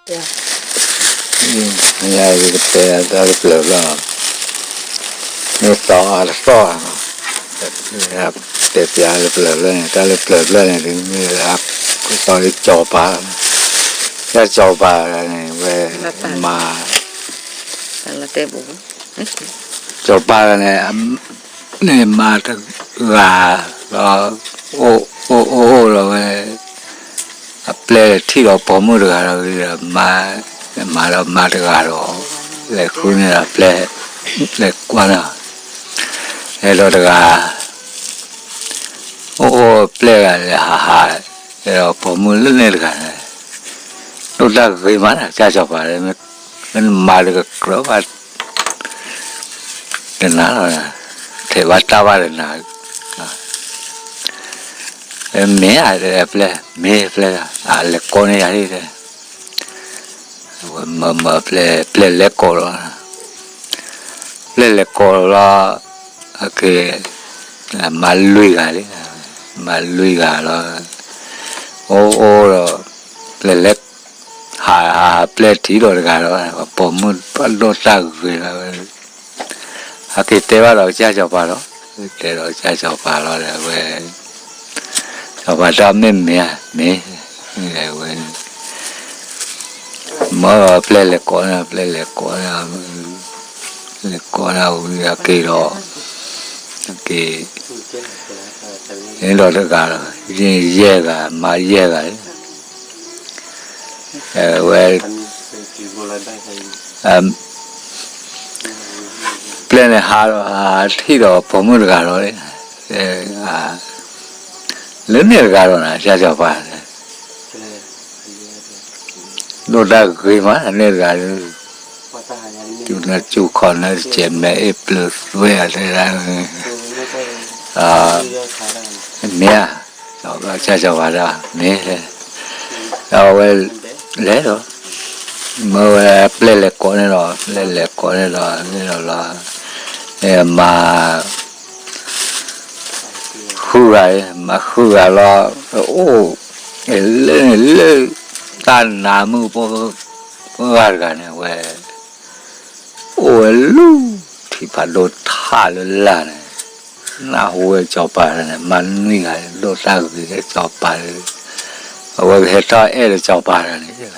ယကတဲတၢ်လၢပျၢၤဖျၢၣ်, မ့ၢ်သီအတသီၣ်, တဲပျးလၢပျၢၤဖျၢၣ်န့ၣ် တၢ်လၢပျၢၤဖျၢၣ်န့ၣ် မ့ၢ်အကစီလၢစီၤပၤ, တၢ်စီၤပၤန့ၣ် ဝဲမၤ စီၤပၤန့ၣ် န့ၣ်မၤတဂၤလီၤ, အိၣ်အိၣ်လီၤဝဲ, အပျဲၢ်ထံၣ်ဒီးပိာ်မုၣ်တဂၤလီၤ, မၤဒီးမၤတဂၤဒီး လဲၤဃုန့ၢ်ဒီးပျဲၢ်, လဲၤကွၢ်န့ၣ်, အဲၣ်ဒိးတဂၤ အိၣ်အိၣ်ပျဲၢ်ဂၤလဲၤဟးဟး, အဲၣ်ဒိးပိာ်မုၣ်လၢန့ၣ်တဂၤန့ၣ်, ဒိၣ်တၢ်ဂ့ၤမး ကစၢ်စီၤပၤ, မ့ၢ်နမၤတကကြၢးဘၣ် တနၤလီၤ, ထဲးဘၣ်တၢ်ဘၣ်တနၤ, မ့ၢ်ဧါ ပျဲၢ်, မ့ၢ်ပျဲၢ်, လဲၤကိးန့ၢ်ယၤဒၣ်, ဝဲမၢမၢပျဲၢ်, ပျဲၢ်လဲၤကိးလီၤ, ပျဲၢ်လဲၤကိးလီၤ, အက့ၤ, မၤလွံၢ်ဂၤလံ, မၤလွံၢ်ဂၤလီၤ, အိၣ်အိၣ်ဒီး, ပျဲၢ်လဲၤ ဟးဟးပျဲၢ်ထံၣ်ဒီးတဂၤလီၤ, ပိာ်မုၣ်ဘၣ်ဒိၣ်တၢ်ဂ့ၤလီၤ, အက့ၤတဲဘၣ်ဒီးကစၢ်စီၤပၤလီၤ, တဲဒီးကစၢ်စီၤပၤလီၤဒီးဝဲ, စီၤပၤတဲမ့ၢ်မ့ၢ်ဧါ, မ့ၢ်, ဝဲ, မၢပျဲၢ်လဲၤကိးန့ၣ် ပျဲၢ်လဲၤကိးန့ၣ်, လဲၤကိးန့ၣ်ဝံၤအက့ၤဒီး, အက့ၤ, ဒီးတဂၤလီၤ, ယဲၢ်ဂၤ, မၤယဲၢ်ဂၤ, ဝဲ ပျဲၢ်န့ၣ်ဟးထံၣ်ဒီးပိာ်မုၣ်တဂၤလီၤ, လၢန့ၣ်တဂၤလီၤနၤ ကစၢ်စီၤပၤ, ဒိၣ်တၢ်ဂ့ၤမးန့ၣ်တဂၤလၢ, တုၤနၢ်စူၢ်ခီၣ်နၢ်စဲးမဲအ့ၣ်ပျၢၤသွဲၣ်အတဲဒၣ်, မ့ၢ်ဧါ, ကစၢ်စီၤပၤဒၣ် မ့ၢ်, အဝဲ, လဲၤဒီး, မၢဝဲပျဲၢ်လဲၤကိးန့ၣ်လီၤ, ပျဲၢ်လဲၤကိးန့ၣ်လီၤ, န့ၣ်လီၤလီၤ, မၤ ဃုဂၤ, မၤဃုဂၤလီၤ, အိၣ်, လၢန့ၣ်လၢ, တၢ်နါမုၣ်ဖိ, ပှၤဂၤတဂၤန့ၣ်ဝဲ, အိၣ်ဝဲလၢ, ထံဖးဒိၣ်ထးလၢလာ်န့ၣ်, နၢ်ဟူဝဲစီၤပၤန့ၣ် မၤနွံဂၤ ဒိၣ်တၢ်ဂ့ၤလၢစီၤပၤ, အဝဲကဟဲထီၣ်အဲၣ်ဒီးစီၤပၤတဂၤန့ၣ်,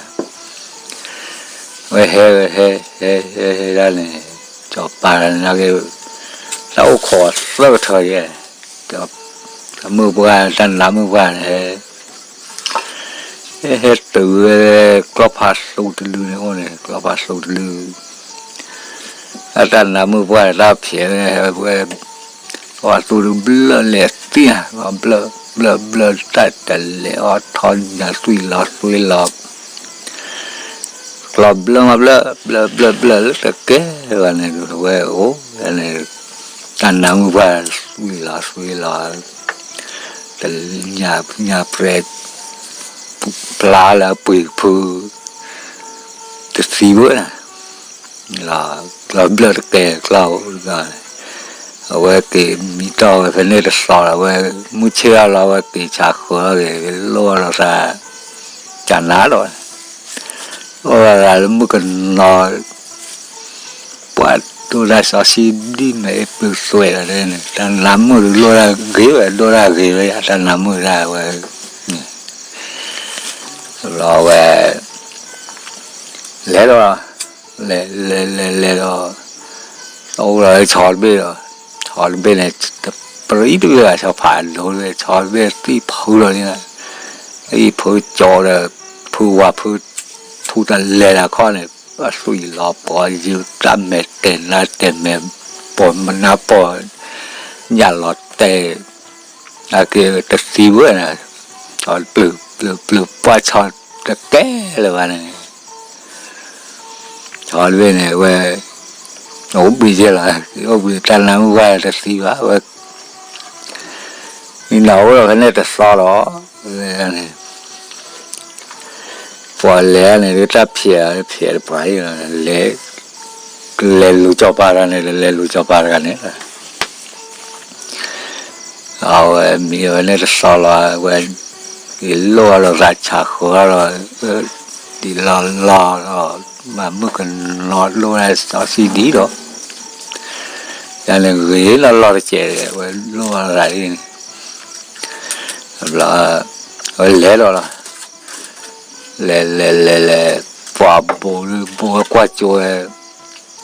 ဝဲဟဲဝဲဟဲ, ဟဲဟဲဟဲဒၣ်န့ၣ်, စီၤပၤန့ၣ်, တၢ်အိၣ်ခိးသၢကထၢယဲၢ်, တၢ်မုၣ်ပှၢ် တၢ်နါမုၣ်ပှၢ်န့ၣ်, ဟဲတုၤဝဲ, ကျီၢ်ဖးသူတလုန့ၣ်အိၣ်န့ၣ် ကျီၢ်ဖးသူတလု, အတၢ်နါမုၣ်ပှၢ်န့ၣ် တၢ်ဖျဲးဝဲ, ဝဲ, အီၤသူတဘျၢၣ်လဲၤသံဧါ, ဘျၢၣ်, ဘျၢၣ်ဘျၢၣ်တၢ်တလဲၤအီၤထီၣ်ညါသွံၣ်လီၤသွံၣ်လီၤ ကျီၢ်ဘျၢၣ်မးဘျၢၣ်, ဘျၢၣ်ဘျၢၣ်ဘျၢၣ်လၢတကဲဘၣ်န့ၣ် ဝဲအိၣ်န့ၣ်, တၢ်နါမုၣ်ပှၢ်သွံၣ်လီၤသွံၣ်လီၤ, တညၣ်ညၣ်ပြဲး, ပျါလၢအပှ့ၤဖု, တသံဘၣ်န့ၣ် ကျီၢ်ဘျၢၣ်တကဲကျီၢ်, အဝဲက့ၤမံတီၢ်ဝဲဖဲန့ၣ်တသီလီၤ, အဝဲမုၢ်ဆ့ၣ်ထီၣ်လီၤ အဝဲက့ၤဆးဃၢၤလီၤက့ၤ လိၣ်အီၤလီၤသး, တၢ်နါဒီး, အိၣ်လီၤသးလၢမုၣ်ကနီၤ ပှၤဒိၣ်တၢ်စီဆှံဒ်မဲာ်အ့ၣ်ပျုၤသွဲးလီၤန့ၣ် တၢ်နါမုၣ်ဒုးလိၣ်တၢ်ဂ့ၤဝဲ ဒိၣ်တၢ်ဂ့ၤဝဲ တၢ်နါမုၣ်ဒၣ်ဝဲ, လီၤဝဲ, လဲၤဒီး, လဲၤလဲၤလဲၤလဲၤဒီး, အိၣ်လီၤဆီတဘ့ၣ်ဒီး, ဆီတဘ့ၣ်န့ၣ်, တပြံတဘ့ၣ်ဘၣ် ဆီဖးဒိၣ်တဘ့ၣ် ဆီတဘ့ၣ်သံၣ်ဖုလီၤန့ၣ်, သံၣ်ဖုကၠီဒီး, ဖုဝါဖု, ထူတလဲၤတၢ်ခီန့ၣ် အသွံၣ်လီၤပှီၤယုာ်တၢ်မဲာ်တဲာ်နါတဲာ်မဲာ်, ပိာ်မနါပိာ်, ညၣ်လီၤတဲာ်, အက့ၤတသံဝဲန့ၣ်, ဆီတပျုၤပျုၤပျုၤပှၢ်ဆီတကဲလၢၤဘၣ်န့ၣ် ဆီတဘ့ၣ်န့ၣ်ဝဲ, အိၣ်ဘှံးယဲၢ်လီၤ, အိၣ်ဘှံးတၢ်နါမုၣ်ပှၢ်တသံဘၣ်ဝဲ, မ့ၢ်နအိၣ်ဒီးဖဲန့ၣ်တသီလီၤ, လဲၤန့ၣ်, ပှၤလဲၤန့ၣ် တၢ်ဖျဲးဖျဲးတပှၤအံၤ, လဲၤ, လဲၤလူၤစီၤပၤတဂၤန့ၣ် လဲၤလူၤစီၤပၤတဂၤန့ၣ် အဝဲမံဝဲန့ၣ်တသီလီၤ, အဝဲ, က့ၤလိၣ်အီၤလီၤသးဆးဃၢၤလီၤ, ဒ် လီၤလီၤလီၤ, မၤမုၣ်ကနီၤဒိၣ်ဝဲစီဆှံဒံးဒီး, ယၤန့ၣ်ဂ့ၤလီၤလီၤတစဲးဒီး ဝဲလိၣ်လီၤသးလံန့ၣ်, ဘျီ, ဝဲလဲၤဒီးလီၤ, လဲၤလဲၤလဲၤလဲၤ, ပှၤဘိးဒုးဘိးဝဲကွၢ်ကၠိဝဲ,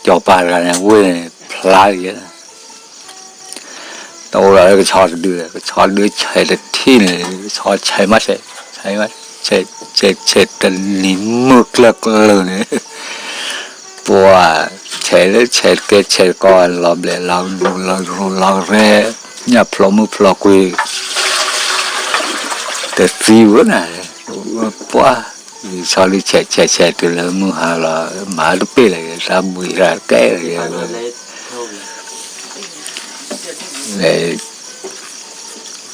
စီၤပၤတဂၤန့ၣ် ဝ့ၢ်န့ၣ်ဖျါလံ တအိၣ်ဒီးလၢကဆီတဒု, ကဆီတဒုဆဲးတထံၣ်န့ၣ် ကဆီဆဲးမးဆဲး, ဆဲး, ဆဲးတနံၤမုၢ်ကျၢၢ်ကျၢၢ်န့ၣ်, ပှၤဆဲးလၢဆဲးတကဲဆဲးတကီ လီၤဘျဲးလီၤဒူလီၤရူလီၤရဲ, ညၣ်ဖျီမုၢ်ဖျီကွံာ် တသံဝဲနၤ, ပှၤ, ဆီဒုးဆဲးဆဲးဆဲးတုၤလၢမုၢ်ဟါလီၤ, မၤတပ့ၢ်လၢၤ တၢ်ဘှံးတၢ်ကဲလၢၤ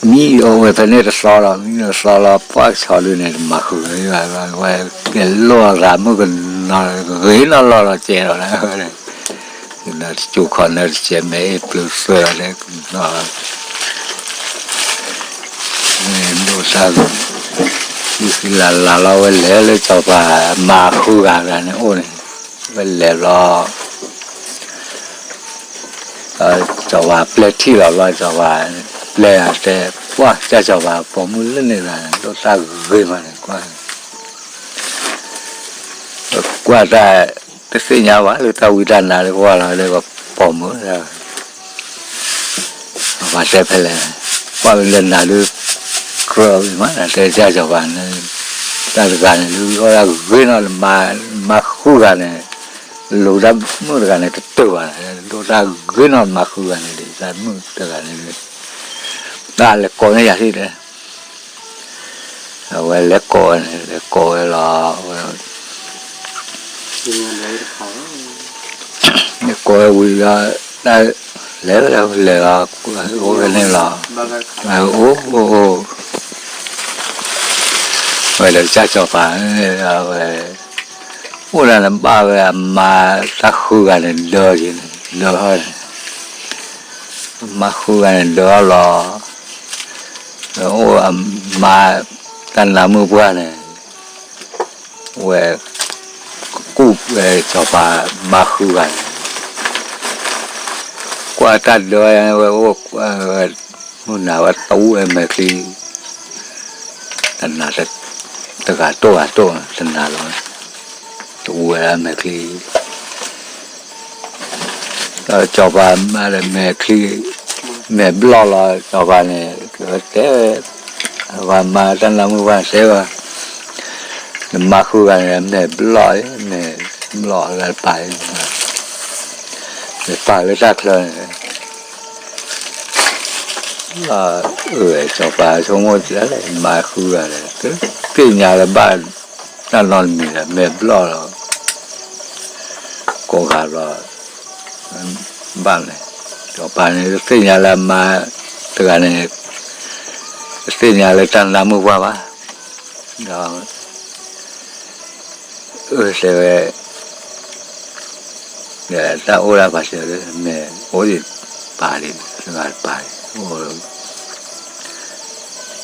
မံအိၣ်ဝဲဖဲန့ၣ်တသီလီၤ, မံတသီလီၤ ပှၢ်ဆီဒုန့ၣ် တမၤဃုာ်ဝဲ, ဝဲကဲလိာ်သးမုၣ်ကနီၤ ဂ့ၤနီၤလီၤလီၤစဲးလီၤ, ကနၢတစူၢ်ခီၣ်နၢတစဲး မဲာ်အ့ၣ်ပျုၤသွဲၣ်လီၤ, ဒိၣ်တၢ်ဂ့ၤ, ဃံလၤလၤလီၤ ဝဲလဲၤလၢစီၤပၤမၤဃုဂၤတဂၤန့ၣ်အိၣ်န့ၣ်, ဝဲလဲၤဘျီ စီၤပၤပျဲၢ်ထံၣ်လီၤဘျီ စီၤပၤပျဲၢ်တဲ, ပှၢ်ကၢ်စီၤပၤပိာ်မုၣ်လၢန့ၣ်ဂၤန့ၣ် ဒိၣ်တၢ်ဂ့ၤမးန့ၣ် ကွၢ်, ကွၢ်တၢ်, တသ့ၣ်ညါဘၣ်လၢတၢ်ဝံတၢ်နါလၢပှၢ်လီၤလၢကပိာ်မုၣ်လၢ ပှၤတဲဖဲလဲၣ်, ကွၢ်လၢနၤဒုး ကြၢးဝံၤမး တဲကၢ်စီၤပၤန့ၣ်, တၢ်တဂၤန့ၣ် ဒုးအီၣ်တၢ်ဂ့ၤနီၤ မၤဃုဂၤန့ၣ်, လိာ်တၢ်မုၣ်တဂၤန့ၣ် တတၢၢ်ဘၣ်, ဒိၣ်တၢ်ဂ့ၤနီၤ မၤဃုဂၤန့ၣ်ဒီး တၢ်မုၣ်တဂၤန့ၣ်, တၢ်လဲၤကိးန့ၢ်ယၤသ့ၣ်တဲ အဝဲလဲၤကိးဝဲန့ၣ် လဲၤကိးဝဲလီၤ, လဲၤကိးဝဲဝံၤလီၤ, တၢ်လဲၤဝဲလဲၤလီၤ, အိၣ်ဝဲန့ၣ်လီၤ, အိၣ်အိၣ်အိၣ်, ဝဲဒီးကၢ်စီၤပၤန့ၣ် အဝဲ အိၣ်ဒၣ်န့ၣ်ဘၣ်ဝဲအမါတၢ်ဃုဂၤန့ၣ် ဒၢက့ၤန့ၣ် ဒၢထီၣ်န့ၣ်, အမါဃုဂၤန့ၣ်ဒၢထီၣ်လီၤ, အိၣ်အမါတၢ်နါမုၣ်ပှၢ်န့ၣ်, ဝဲ ကကူၣ်ဝဲစီၤပၤမါဃုဂၤန့ၣ်, ကွၢ်တၢ်ဒၢဝဲအိၣ်, မုၢ်နၤဝဲတူၢ်ဝဲမဲာ်ချံ, တနၤ, တဂၤတိၢ်ဂၤတိၢ် တနၤလီၤ, တူၢ်ဝဲဒၣ်မဲာ်ချံ ဒီးစီၤပၤမါဒီးမဲာ်ချံ, မဲာ်ဘျီၣ်လီၤ စီၤပၤန့ၣ်, တဲ, ပှၤမါတၢ်နါမုၣ်ပှၢ်တဲဝဲ, နမါဃုဂၤန့ၣ် မဲာ်ဘျီၣ်, မဲာ်ဘျီၣ်လၢပာ်, နပာ်လၢတၢ်ချၢန့ၣ်, စီၤပၤဆိကမိၣ်လဲၣ် မါဃုဂၤန့ၣ် သ့ၣ်ညါလၢၤဘၣ်, တၢ်နီတမံၤဒီး မဲာ်ဘျီၣ်လီၤ, ကိးဂၤဘျီ ဘၣ်လဲၣ်, စီၤပၤန့ၣ် တသ့ၣ်ညါလၢအမါတဂၤန့ၣ်, တသ့ၣ်ညါလၢတၢ်နါမုၣ်ပှၢ်ဘၣ်, ဒီး အၢ တဲဝဲ, တၢ်အိၣ်ဒၣ်ပာ်စၢၤလၢမဲာ်အိၣ်ဒံးပာ်ဒံး တဂၤတပာ်ဒံး,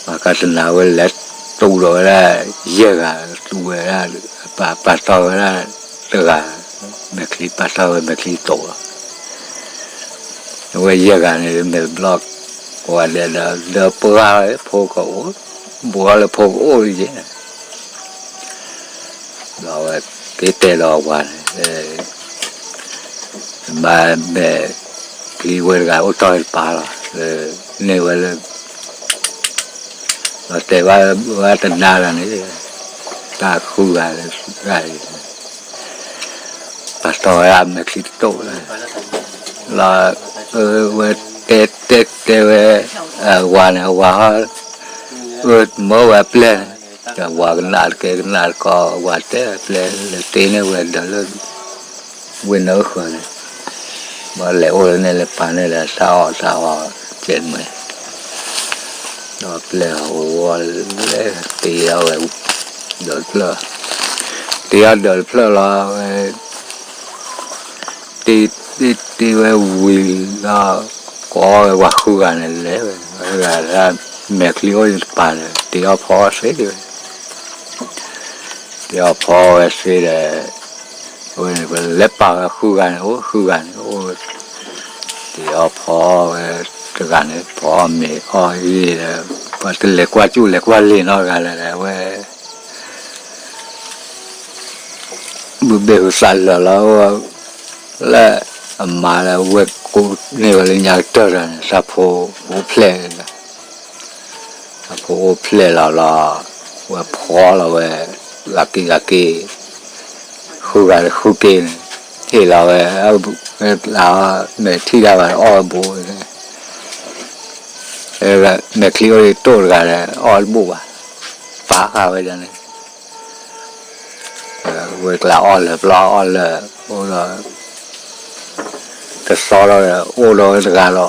ပှၤကတနၤဝဲလဲၤတူၢ်ဒီးဝဲဒၣ်ယဲၢ်ဂၤ, တူၢ်ဝဲဒၣ်, ပာ်တီၢ်ဝဲဒၣ်တဂၤ, မဲာ်ချံပာ်တီၢ်ဝဲမဲာ်ချံတိာ်လီၤ, အဝဲယဲၢ်ဂၤန့ၣ် မဲာ်ဘျီၣ်, ကိးဂၤဒဲးဒီး ဒီးပှၤဖိကအိၣ်, ဘူးထီၣ်လၢဖိကအိၣ်ယဲၢ် ဒီးအဝဲက့ၤတဲဒီးအဝၤန့ၣ်, မါမဲာ်ချံဝဲတဂၤအိၣ်တီၢ်တပၤလီၤ, န့ၢ်ဝဲလၢ, ဒီးတဲဘၣ်ဝဲတနါလၢန့ၣ်, တၢ်ဃုဂၤလၢဂၤအံၤ, ပာ်တီၢ်ဝဲဒၣ်မဲာ်ချံတတိာ်လီၤ, လီၤ, ဝဲတဲတဲတဲဝဲ, အဝၤန့ၣ် အဝၤဟီ, အၢ မၢဝဲအပျဲၢ်န့ၣ်, အဝၤကနၣ်တကဲကနၣ်တကီ, အဝၤတဲအပျဲၢ်လဲၤတ့န့ၢ်ဝဲဒီးလၢ ဝ့ၢ်နၢဃၢၤန့ၣ်, ဘၣ်လဲၤအိၣ်လၢန့ၣ်လဲၤပာ်န့ၢ်ဒီးတၢ်အီၣ်တၢ်အီ, ကဲမ့ၢ်, ဒီးပျဲၢ်အဝၤလဲၤတ့အီၣ်ဝဲ, ဒီးတဖျၢၣ်, တ့အီၣ်ဒီးတဖျၢၣ်လီၤဝဲ တ့, တ့ဝဲဝံၤလီၤ, ကိးဝဲပှၤဃုဂၤန့ၣ်လဲၤဝဲ, ဝဲဂၤဒၣ်မဲာ်ချံအိၣ်ယတပၤန့ၣ် တ့အီၣ်ဖီအီၣ်သ့ဝဲ, တ ယီၤဖီဝဲသ့ဒီး, ဝဲန့ၣ် ပလဲၤပာ်ဝဲဃုဂၤန့ၣ် အိၣ်ဃုဂၤန့ၣ် အိၣ်, ယီၤဖီဝဲတဂၤန့ၣ် ဖီမ့ၤအီၣ်ယံၤဒီး, ပှၤတလဲၤကွၢ်ကၠူၣ်လဲၤကွၢ်လ့ၤနီတဂၤလဲၣ်ဒီး အဝဲ ဘုဘ့ၣ်ဟူသးလၢာ်လီၤ, လၢအမါလၢဝဲၢ်ကိးန့ၢ်ဝဲလၢညါကတၢၢ်ဒီးန့ၣ် သးဖိအိၣ်ဖျဲၣ်, သးဖိအိၣ်ဖျဲၣ်လီၤလီၤ, ဝဲဖီလီၤဝဲ, ဂၤက့ၤဂၤက့ၤ, ဃုဂၤဃုက့ၤန့ၣ်, ဟ့ၣ်လီၤဝဲ, ဝဲကျါအီၣ် မဲာ်ထံၣ်တၢ်ဘၣ်အီၣ်ဝဲဘူးန့ၣ်, မဲာ်ချံအိၣ်ဒံးတိၢ်တဂၤဒီး အီၣ်တဘူးဘၣ်, ပာ်ဃာ်ဝဲဒၣ်န့ၣ် ဝဲကျါအီၣ်လၢာ်ပျီအီၣ်လၢာ်, အိၣ်ဒီး တသီဒီး အိၣ်ဒီးဝဲတဂၤလီၤ,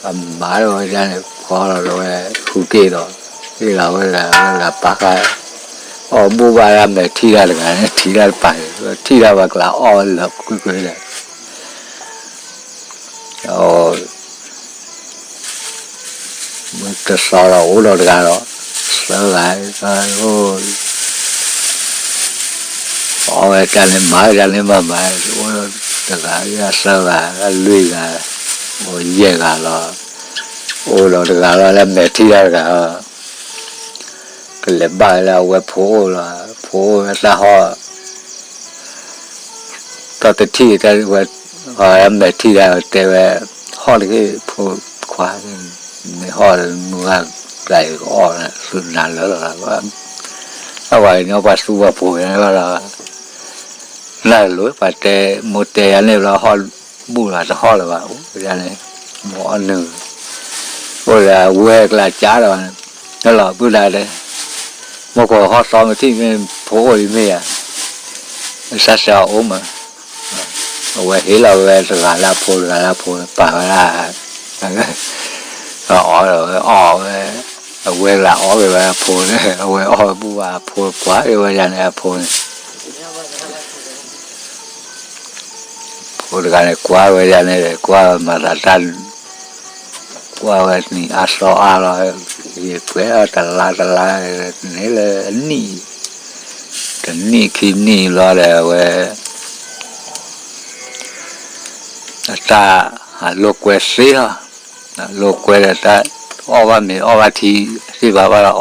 အမါဒီးဝဲဒၣ်န့ၣ် ဖီလီၤဒီးဝဲဃုက့ၤဒီး, ဟ့ၣ်လီၤဝဲဒၣ် ဝဲဒၣ်ပာ်ဃာ်, အီၣ်ဘူးဘၣ်ဒၣ် မဲာ်ထံၣ်တၢ်တဂၤန့ၣ် ထံၣ်တၢ်တပာ်, ထံၣ်တၢ်ဝဲကျါအီၣ်လၢာ်ကွ့ၢ်ကွ့ၢ်ဒီး တသီဒီးအိၣ်ဒီးတဂၤဒီး သၢဂၤ, အီၣ်ဝဲတၢ်န့ၣ် မၤဝဲတၢ်န့ၣ် မၤမၤ အိၣ်ဒီးတဂၤယၤသၢဂၤ လွံၢ်ဂၤ, အိၣ်ယဲၢ်ဂၤလီၤ, အိၣ်ဒီးတဂၤလီၤ လၢမဲာ်ထံၣ်တၢ်တဂၤလီၤ, ကလဲၤဘၣ်ဝဲလၢအဝဲဖိအိၣ်လီၤ, ဖိအိၣ်ဝဲတၢ်ဟီၣ် တၢ်တထံၣ်တၢ်ဝဲ, အမဲာ်ထံၣ်တၢ်တဲဝဲ, ဟီၣ်တဂ့ၤ ဖိခွါ, မ့ၢ်ဟီၣ်မုၢ်ဂၤကျါအံၤကအီၣ်သုနၤလၢလီၤ, အဝဲန့ၣ်ပှၤသူပှၤဖိန့ၣ်လီၤ, နၢ်လိၤပှၤတဲ, မိၢ်တဲယၤန့ၣ်ဘျီ ဟီၣ်ဘူးလီၤတဟီၣ်လၢၤဘၣ်, အိၣ်ယၤန့ၣ်, မိၢ်အီၣ်နုာ်, အိၣ်ဒီးအဝဲကျါကၢ်ဒီး, လီၤပုၢ်ဒၣ်တဲ မိၢ်ကီၢ်ဟီၣ်သီမ့ၢ်ထံၣ်မ့ၢ်ဖိအိၣ်လံမ့ၢ်ဧါ, စၢ်စၢ်အိၣ်မး, အဝဲဟ့ၣ်လီၤဝဲတဂၤလၢအဖိတဂၤလၢအဖိ ပာ်ဝဲဒၣ်, အီၣ်ဝဲအီၣ်ဝဲ, အဝဲလၢအီၣ်က့ၤဝဲအဖိန့ၣ် အဝဲအီၣ်ဝဲဘူၣ်ဘၣ်အဖိ ကွၢ်က့ၤဝဲဒၣ်န့ၣ်အဖိန့ၣ် ဖိတဂၤန့ၣ် ကွၢ်ဝဲဒၣ်န့ၣ် ကွၢ်မၤသးတၢ်, ကွၢ်ဝဲနံၤအါသီအါလီၤ, ယပှဲၤအီၤတလါတလါ, န့ၣ်လၢအနံၣ်, တနံၣ်ခံနံၣ်လီၤဒီး အဝဲ အတၢ်ဟးလိာ်ကွဲသ့လီၤ, လိာ်ကွဲဒီးတၢ် အီၣ်ဘၣ်မ့ၤအီၣ်ဘၣ်ထံသ့ၣ်ဘၣ်ဘၣ်ဒီးအီၣ်,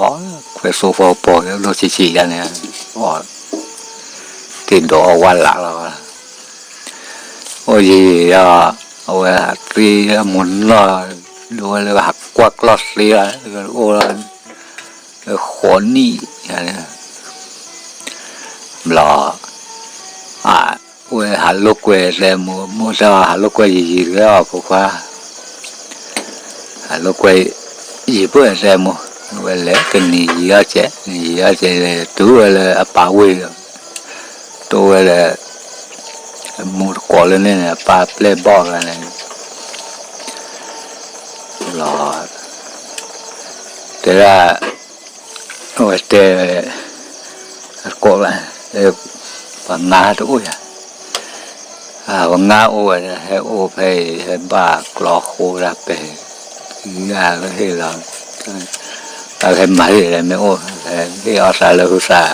ခွဲးသိဖိပီၤလၢဒိၣ်ဆံးဆံးယါန့ၣ်, အီၣ်, တ့ၢ်ဒိးအီၣ်ဝါလးလီၤ, အိၣ်ယံာ်ယံာ်ဒီး အဝဲဟးသ့အမိၢ်နီၢ်, ဒိဝဲလၢဟးကွၢ်ကျီၢ်သ့လီၤ, အိၣ်လီၤ, ဃိးနံၣ်, ဘျီ အဝဲဟးလိာ်ကွဲတဲမိၢ်, မိၢ်တဲအီၤ ဟးလိာ်ကွဲယံာ်ယံာ်တဂ့ၤအီၤဖိခွါ, ဟးလိာ်ကွဲယံာ်ပၢၢ်တဲမိၢ်, ဝဲလဲၤတနံၤယံာ်အီၣ်ကဲး, နံၤယံာ်အီၣ်ကဲးလဲၤတုၤဝဲလၢအပၢ်ဝ့ၢ်ဒီး, တိၢ်ဝဲလၢ မူတကိးလၢန့ၣ်န့ၣ် အပၢ်ပျဲၢ်ဘီၣ်ဝဲန့ၣ် လီၤ, တဲဒၣ်, အဝဲတဲ, အကိးလၢ, ပှၤငါတအိၣ်ယၤ, ပှၤငါအိၣ်ဝဲ ဟဲအိၣ်ဖဲအံၤ ဟဲဘၣ်ကျီဃိဒၣ်ပဲ, ဂၤလၢဟ့ၣ်လီၤ, တၢ်ဟဲမၤဟ့ၣ်လၢမ့ၢ်အိၣ်, ဟ့ၣ်အီၣ်သးလၢဟုသး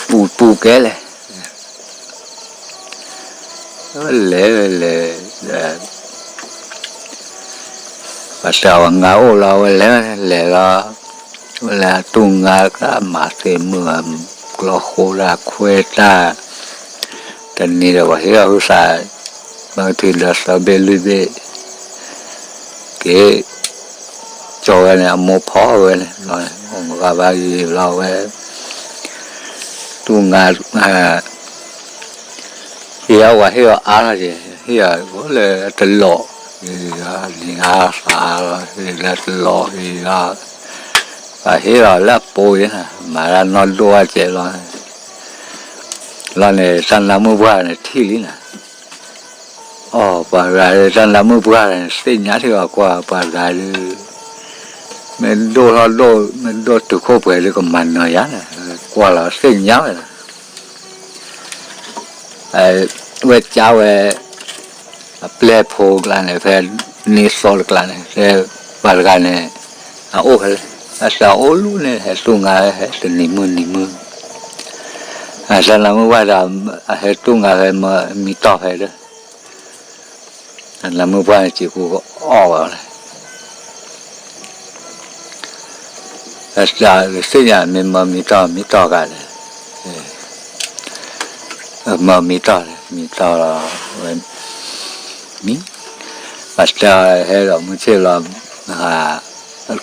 ပူၤပူၤကဲလဲၣ်, လဲၤလဲၤ, ပှၤတဲအီၤ ပှၤငါအိၣ်လီၤ ဝဲလဲၤလဲၤလီၤ, ဝဲလဲၤတူၢ်ငါကမၤသ့မုၢ်, ကျီဃိဒၣ်ခွဲးတၢ်, တနံၤဒီးပှၤဟ့ၣ်အီၣ်ဟုသး, ဘၣ်ကထုးဒီးသၢဘ့ၣ်လွံၢ်ဘ့ၣ်, က့ၤ ကၠီဝဲန့ၣ် အမိၢ်ဖီဝဲန့ၣ်, အိၣ်မုာ်ဂၤဘၣ်ဂ့ၤလီၤဝဲ, တူၢ်ငါ, ဟ့ၣ်အီၣ်ဝဲဟ့ၣ်အီၣ်အါလီၤက့ၤ, ဟ့ၣ်အီၣ်လၢတလီၢ်, နံၤအါသးလီၤ ဟ့ၣ်လၢတလီၢ်အံၤလီၤ, ပှၤဟ့ၣ်လီၤလၢအပိၤအံၤ, မၤတၢ်နီၢ်ဒိၣ်အါကဲးလီၤ, လီၤန့ၣ် တၢ်နါမုၣ်ပှၢ်န့ၣ်ထံၣ်လံနၤ အီၤ ပှၤဂၤတၢ်နါမုၣ်ပှၢ်န့ၣ် သ့ၣ်ညါထံအီၤကွၢ် ပှၤဂၤဒုး မ့ၢ်ဒိၣ်ထီၣ်ဒိၣ် မ့ၢ်ဒိၣ်တုၤခိၣ်ပှဲၤဒုး ကမၤနၢၤယါန့ၣ် ကွၢ်လီၤသ့ၣ်ညါဝဲလီၤ. ဝဲကၢ်ဝဲ အပျဲၢ်ဖိကျါန့ၣ် ဖဲန့ၣ်သီတကျါန့ၣ် ဖဲပှၤတဂၤန့ၣ် အအိၣ်ဖဲလဲၣ် အတၢ်အိၣ်လူၤန့ၣ် ဟဲတူၢ်ငါဟဲတနံၤမုၢ်နံၤမုၢ်, အတၢ်နၢမုၢ်ဝါဒီး အဟဲတူၢ်ငါဖဲမ့ၢ်မံတီၢ်ဖဲဒီး, နၢမုၢ်ပှၢ်န့ၣ် စံးကူကအီၣ်ဝဲလီၤ. အတၢ်သ့ၣ်ညါမ့ၢ်မ့ၢ်မံတီၢ်မံတီၢ်ဂၤလဲၣ်, မ့ၢ်မံတီၢ်လဲၣ် မံတီၢ်လီၤဝဲ, မံ, အတၢ်ဟဲဒီးမုၢ်ဆ့ၣ်လီၤ,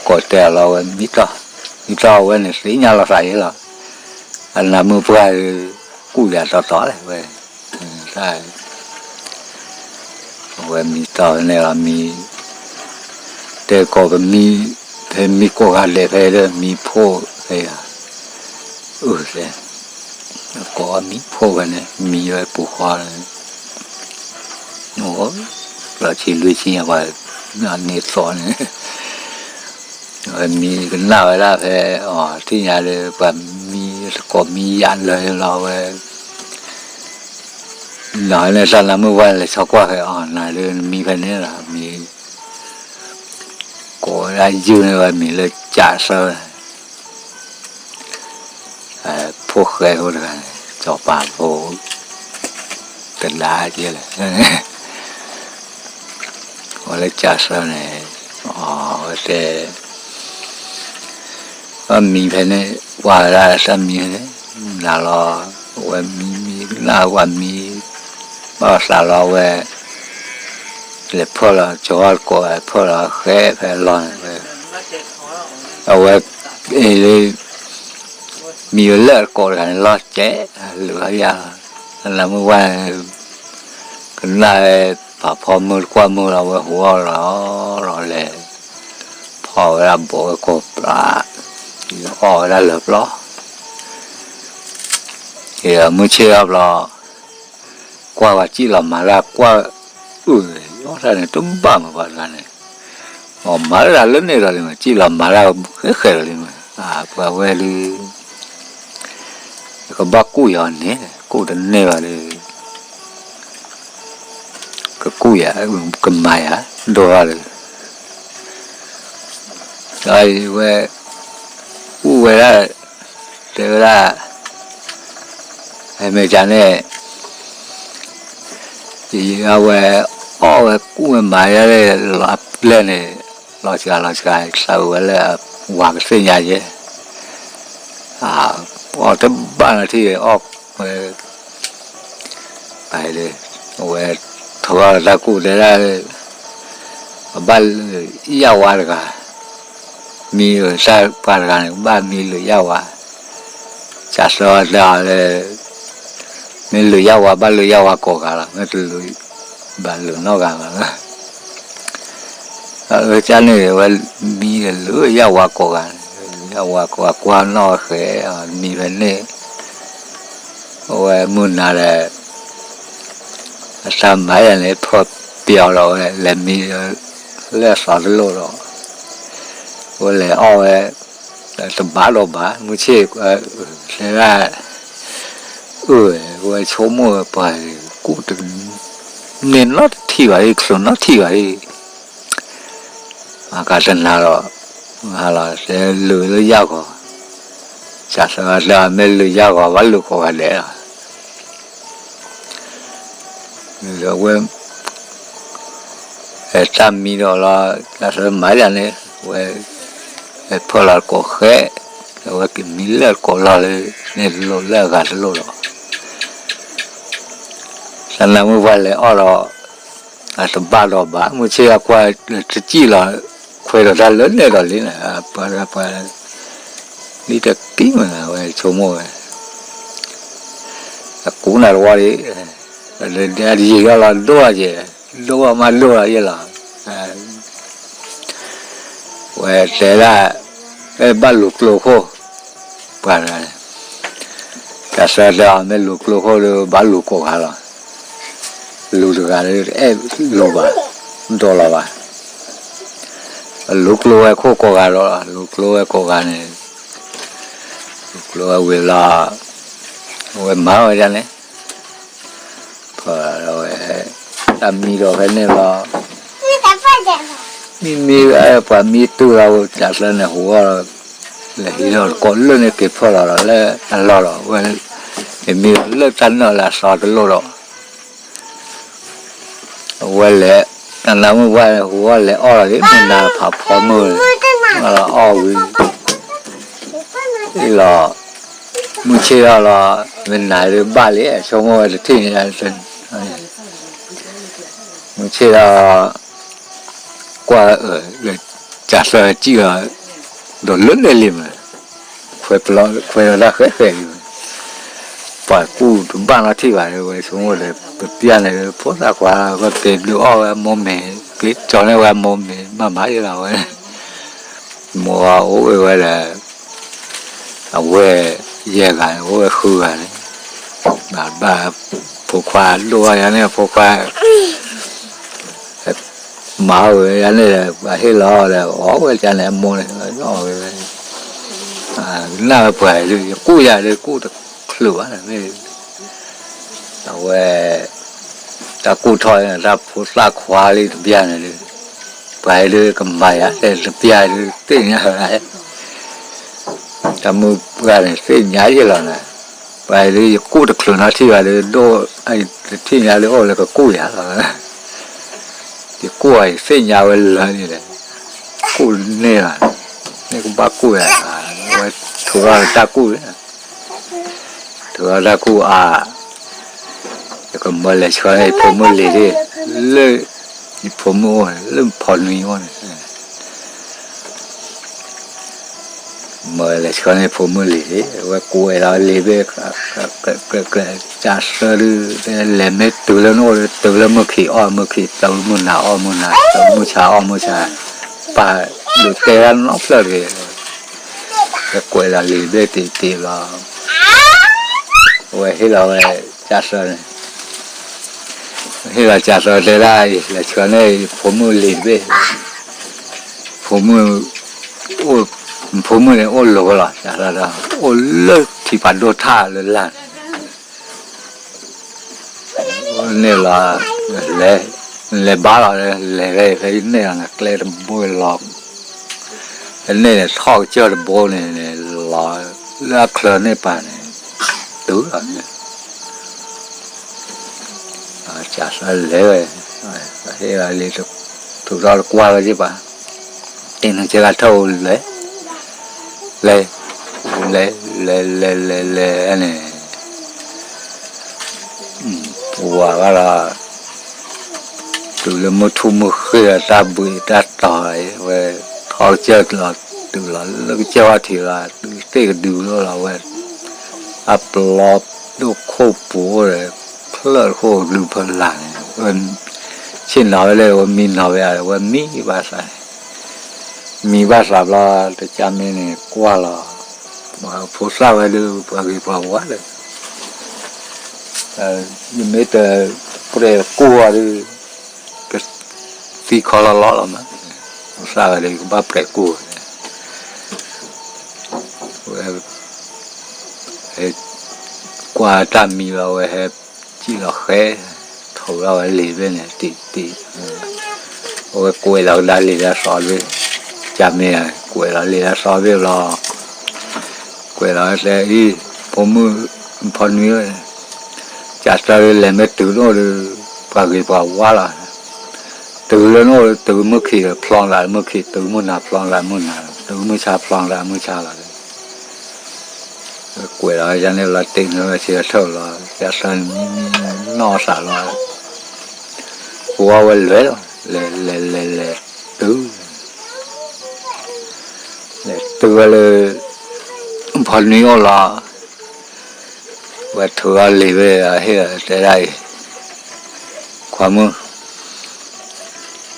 ကိးတဲအီၤလီၤဝဲမံတီၢ်, မံတီၢ်ဝဲန့ၣ်သ့ၣ်ညါလီၤသးယဲလီၤ, အနၢမုၢ်ပှၢ် ကူၣ်ယၤတီတီလဲၣ်ဝဲ အဝဲမံတီၢ်ဖဲန့ၣ်လီၤမံ, တဲကိးပမံ, ဖဲမံကိးဂၤဒဲးဖဲဒီးမံဖိၣ်ဖဲယၤ, အၢ, ကိးမံဖိၣ်ဖဲန့ၣ် မံဝဲပူၤဃီန့ၣ်, လီၤဆံလွံၢ်ဆံညါပှၤ, န့ၣ်သီန့ၣ် ဝဲမံကနၣ်ဝဲဒၣ်ဖဲ, အထံၣ်ညါဒီး ပှၤမံတကိးမံယၤလၢာ်လီၤဝဲ, နီၢ်န့ၣ်တၢ်နၢမုၢ်ဝါလဲၤဆီကွၢ်ဖဲအီၤ နၤဒီးနမံဖဲန့ၣ်လီၤ မံ, ကိးဝဲဒၣ်ယုၢ်န့ၢ်ဝဲမံၤလၢကၠးစၢ, ဖိၣ်ဃဲဖိတဂၤန့ၣ် စီၤပၤဖိ တဒါကဲလဲၣ် အဝဲလၢကၠးစၢန့ၣ်, အဝဲတဲ, ဘၣ်မံဖဲန့ၣ်, ကွၢ်ဝဲဒၣ်တၢ်မံဖဲန့ၣ်, နၤလီၤ, အဝဲမံမံကနၣ်ဝဲမံ, ဘၣ်သးလီၤဝဲ, လဲၤဖၢၣ်လီၤကၠီတကိး ဖၢၣ်လီၤဃဲဖဲလီၤန့ၣ်ဝဲ, အဝဲ, အ့လၢ မံဝဲလၢအကိးတဂၤန့ၣ် လီၤစဲး, လုာ်အီၣ်ယၤ, နမုၢ်ဝါ, ကနၣ်ဝဲ, ပာ်ဖီမုၢ်တကွၢ်မုၢ်လီၤ ဝဲဟူးအီၣ်လီၤ, လီၤလဲၤ, ဖီဝဲဒၣ်ဘိးဝဲကိးပျၢ်, အီၣ်ဝဲဒၣ်လၢပျီ, မုၢ်ဆ့ၣ်အီၣ်ဘျီ ကွၢ်ဝဲစံၣ်လီၤမၤတၢ်ကွၢ်, အုၣ်, အီၣ်တၢ်န့ၣ်တဘၣ်မးပှၤတဂၤန့ၣ်, အမၤတၢ်လၢန့ၣ်ဒီးလံမး စံၣ်လီၤမၤတၢ်ဃဲဃဲဒီးလံမး, ပှၤဝဲဒုး, ကဘၣ်ကူၣ်ယၤန့ၣ် ကူၣ်တန့ၢ်ဘၣ်ဒီး, ကကူၣ်ယၤ, ကမၤယၤ, ဒိၣ်ထီၣ်ဒီး, ဒီးဝဲ, ကူၣ်ဝဲဒၣ်, တဲဝဲဒၣ်, မ့ၢ်ကန့ၣ်, အဝဲအီၣ်ဝဲကူၣ်ဝဲမၤယၤလၢလီၤအပျဲၢ်န့ၣ်, လီၤစှၤလီၤစှၤ သးဝဲလၢ, ဝၤကသ့ၣ်ညါယဲ, အီၣ်တဘၣ်နီၤထံၣ် အီၣ်ဝဲ အဝဲ, ထီၣ်လီၤတၢ်ကူၣ်တဲဒၣ်, အဘၣ်လုာ်ယၣ်ဝါတဂၤ, မံတၢ်ပှၤတဂၤန့ၣ် ဘၣ်မံလုာ်ယၣ်ဝါ, ကၢ်သၢတဲအီၤလၢ, မ့ၢ်လုာ်ယၣ်ဝါဘၣ်လုာ်ယၣ်ဝါကိးဂၤလီၤ မ့ၢ်တလုာ်, ဘၣ်လုာ်နီတဂၤဘၣ်လီၤ အကန့ၣ်ဝဲ, မံတလုာ်ယၣ်ဝါကိးဂၤ, ယၣ်ဝါကိးဂၤကွၢ်နီၣ်ဃဲ, မံဖဲန့ၣ်, အဝဲမုၢ်နၤဒီး, အတၢ်မၤယၤန့ၣ် ဖီၣ်ပျီလီၤဝဲ လဲၤမံ, လၢအသီတလိၣ်ဒီး, အဝဲလဲၤအီၣ်ဝဲ, တဘၣ်ဒီးဘၣ် မုၢ်ဆ့ၣ်, တဲဒၣ်, အၢ, ဝဲဆိကမိၣ်ဝဲပှၤ, ကူၣ်တ, န့ၢ်နီတထံၣ်ဘၣ်အံၤ ချိၣ်နီတထံၣ်ဘၣ်အံၤ, မၤကတနၤဒီး, မၤလီၤတဲလုာ်လၢယၣ်ဂီၤ, ကၢ်သၢတဲမ့ၢ်လုာ်ယၣ်ဂီၤဘၣ်လုာ်ကိးဂၤဒဲးလီၤ ဒီးဝဲ, တၢ်မံဒီးလီၤ, တၢ်သၢမၤယၤန့ၣ်, ဝဲ, ဖၢၣ်လီၤကိးဃဲ, အဝဲကမံလၢကိးလီၢ်လၢ, န့ၣ်တလိၣ်လၢအဂၤတလိၣ်လီၤ တၢ်နၢမုၢ်ပှၢ်လဲၤအီၣ်ဒီး, အတဘၣ်ဒီးဘၣ် မုၢ်ဆ့ၣ်အကွၢ်, တစံၣ်လီၤ, ခွဲးဒီးတၢ်လၢနဲၣ်ဒီးလံန့ၣ်, ပှၤ, ပှၤ, လံတကံမးဝဲဆိကမိၣ်ဝဲ, အကူနၤတဝီလံ, ယံာ်ထီၣ်လီၤဒိၣ်အက့ၤ, ဒိၣ်အမးဒိၣ်လီၤယဲလီၤ ဝဲတဲဒၣ်, အဲၣ်ဘၣ်လူၤကျိခိၣ်, ပှၤ, ကစၢ်တဲအီၤမ့ၢ်လူၤကျိခိၣ်ဒီး ဘၣ်လူၤကိးဂၤလီၤ, လူၤတဂၤဒီးအဲၣ်လူၤဘၣ်, ဒိးလီၤဘၣ်, လူၤကျိဝဲခိၣ်ကိးဂၤလီၤ, လူၤကျိဝဲကိးဂၤန့ၣ်, လူၤကျိဝဲဝံၤလီၤ, အဝဲမၤဝဲဒ်န့ၣ် ဖဲ, တၢ်မံဒီးဖဲန့ၣ်လီၤ, မံမံ, ပှၤမံတုၤလီၤ ကစၢ်န့ၣ်ဟူးအီၣ်လီၤ လဲၤဟံးထီၣ်တကိးလၢန့ၣ်က့ၤဖၢလီၤဒီးလၢအလီၢ်ဒီး အဝဲမ့ၢ်လၢတၢ်နၢၣ်လၢအစီတလိၣ်ဒီး အဝဲလဲၤ တၢ်နၢမုၣ်ဘၣ်ဟူအီၣ်လဲၤအီၣ်လီၤက့ၤ မုၢ်နၤဖးဖီမုၢ် အီၣ်ဝံၤ လီၤ မုၢ်ဆ့ၣ်ထီၣ်လီၤ မ့ၢ်နၤဒုးဘၣ်လံ ဆိကမိၣ်ဝဲတထံၣ်န့ၣ် မုၢ်ဆ့ၣ်ထီၣ် ကွၢ်အၢၣ်လၢ ကးသၢစံၣ်အီၤ ဒီးလၢလဲၤလံမး ခွဲးပလီ ခွဲးလီၤတၢ်ဃဲးဃဲးလံ ပှၤကူၣ်တဘၣ်နီထံၣ်ဘၣ် ဝဲဆိကမိၣ်ဒီး ပပျၢ်န့ၣ် ဖိသၣ်ခွါ ပက့ၤဒုးအီၣ်ဝဲမိၢ်မ့ၤ က့ၤကၠီၤန့ၢ်ဝဲမိၢ်မ့ၤ မၤမၤယဲလီၤဝဲ မိၢ်အိၣ်ဝဲဒီး အဝဲယဲၢ်ဂၤန့ၣ် အိၣ်ဝဲဃုဂၤန့ၣ် ဘၣ်ဘၣ် ဖိခွါဒိၣ်ဘၣ်ယၤန့ၣ် ဖိခွါ မၤဝဲယၤန့ၣ်ဒီး ပှၤဟ့ၣ်လီၤဒီး အီၣ်ဝဲကန့ၣ်အမိၢ်န့ၣ် နၢ်ဝဲပှၤဒုး ယကူၣ်ယၤဒုး ကူၣ်တချုးဘၣ်န့ၣ် အဝဲ တၢ်ကူၣ်ထီၣ်န့ၣ် တၢ်ဖိသၣ်ခွါလံတပျၢ်န့ၣ်ဒုး ပှၤဒုးကမၤယၤတဲတပျၢ်ဒုး သ့ၣ်ညါဝဲ တၢ်မုၣ်ပှၢ်န့ၣ် သ့ၣ်ညါယဲလီၤန့ၣ် ပှၤဒုး ယကူၣ်တချုးနီထံၣ်ဘၣ်ဒုး ဒိၣ် တထံၣ်ညါဒုး အိၣ်လၢကကူၣ်ယၤလီၤ ယကူၣ်အီၤ ယသ့ၣ်ညါဝဲလၢာ်န့ၣ်ဒီး ကူၣ်န့ၢ်လီၤ န့ၣ်ကဘၣ်ကူၣ်ယၤ အဝဲထုးထီၣ်တၢ်ကူၣ်န့ၣ် ထုးထီၣ်တၢ်ကူၣ်အါ ယကမၢလဲၤဆှၢန့ၢ်ယဖိမုၣ်လံၤဒၣ် လၢ ယဖိမုၣ်အိၣ်န့ၣ် လၢဖီနွံအိၣ်န့ၣ် မၢလဲၤဆှၢန့ၢ်ဖိမုၣ်လံၤဒၣ် အဝဲကွဲးလီၤလံာ်ဘ့ၣ် ကးသၢဒုး လဲၤမ့ၢ်တုၤလၢနအိၣ်ဒီး တုၤလၢမုၢ်ခံးအီၣ်မုၢ်ခံး တုၤမုၢ်နၤအီၣ်မုၢ်နၤ တုၤမုၢ်ဆါအီၣ်မုၢ်ဆါ ပာ်ဒုးတဲတၢ်နီဖျၢၣ်တဂ့ၤ ကွဲးလီၤလံာ်ဘ့ၣ်တ့ၢ်တ့ၢ်လီၤ အဝဲဟ့ၣ်လီၤဝဲ ကးသၢန့ၣ် ဟ့ၣ်လီၤကးသၢတဲဒၣ်အံၤ လဲၤဆှၢန့ၢ်ယဖိမုၣ်လံာ်တဘ့ၣ် ဖိမုၣ် ဖိမုၣ်န့ၣ်အိၣ်လိၤလီၤ ကးသၢဒီး အိၣ်လၢထံပာ်ဒိၣ်ထၣ်လၢလာ်န့ၣ် န့ၣ်လီၤ လဲၤ လဲၤဘါလီၤ လဲၤဖဲဖဲန့ၣ်လီၤန့ၣ် ကျဲတဘိလီၤ ဖဲန့ၣ်န့ၣ်ထီၣ်ကစၢၢ်တဘိန့ၣ် လီၤလၢအချၢန့ၢ်ပၤန့ၣ် တုၤလီၤ ကးသၢလဲၤဝဲ ဟ့ၣ်လီၤလံာ် ထုးထီၣ်တကွၢ်ဝဲဒၣ်ဘၣ် တ့ၢ်နုာ်ကဲဂၤထၢၣ်အိၣ်လဲၤ လဲၤ လဲၤ လဲၤ လဲၤ လဲၤ လဲၤန့ၣ် ပဝၤဘၣ်လီၤ တုၤလၢမုၢ်ထူၣ်မုၢ်ဃ့ၢ်ဒီးတၢ်ဘှံးတၢ်တီၤအံၤ ဝဲထီၣ်ကစၢၢ်လီၤ တုၤလီၤလၢကစၢၢ်ဝါထံးလီၤ တုၤသ့ၣ်ကဒုလီၤလီၤဝဲ အပျီဒိၣ်ခိၣ်ပူၤအိၣ်ဒီး ချၢၣ်တခိၣ်ဒုဖၢလၢ်န့ၣ် ဝဲ ဆ့ၣ်နီၤဝဲလၢ ဝဲမံနီၤဝဲ ဝဲမံဘၣ်သး မံဘၣ်သးဘျီ တကးမ့ၢ်န့ၣ် ကွၢ်လီၤ ဖိသၣ်ဝဲဒုး ပှၤဂ့ၤပှၤဝါလၢ ယမ့ၢ်တပြဲးကူၢ်အီၤဒုး ကသံခီလီၤလီၤလီၤမး ဖိသၣ်ဝဲဒုး ကဘၣ်ပြဲးကူၢ်ဝဲ ဝဲ ဟဲကွၢ်တၢ်မံလီၤ ဝဲဟဲစံၣ်လီၤဃဲ ထုးထီၣ်ဝဲလံာ်ဘ့ၣ်န့ၣ် တံၢ်တံၢ် အဝဲကွဲးလီၤကဒါလံာ်ဒၢသီတဘ့ၣ် ကမ့ၢ် ကွဲးလီၤလံာ်ဒၢသီတဘ့ၣ်လီၤ ကွဲးလီၤတဲအံၤ ဖိမုၣ် ဖီနွံ ကးသၢလဲၤမ့ၢ်တုၤနအိၣ်ဒီး ပှၤဂ့ၤပှၤဝါလီၤ တုၤလၢနအိၣ်ဒီး တုၤမုၢ်ခံးဖျီသးမုၢ်ခံး တုၤမုၢ်နၤဖျီသးမုၢ်နၤ တုၤမုၢ်ဆါဖျီသးမုၢ်ဆါလီၤ ကွဲးလီၤယၤန့ၣ်လီၤ တ့ၢ်နုာ်ဝဲဆံးထၢၣ်လီၤ ကးသၢန့ၣ်မံမံနီၢ်သးလီၤ ပဝဲဝဲလဲၤလီၤ လဲၤလဲၤလဲၤလဲၤ တုၤ လဲၤတုၤဝဲလၢ ဖီနွံအိၣ်လီၤ ဝဲထုးထီၣ်လံာ်ဘ့ၣ် ဟ့ၣ်တဲဒၣ်အံၤ ခွါမုၣ်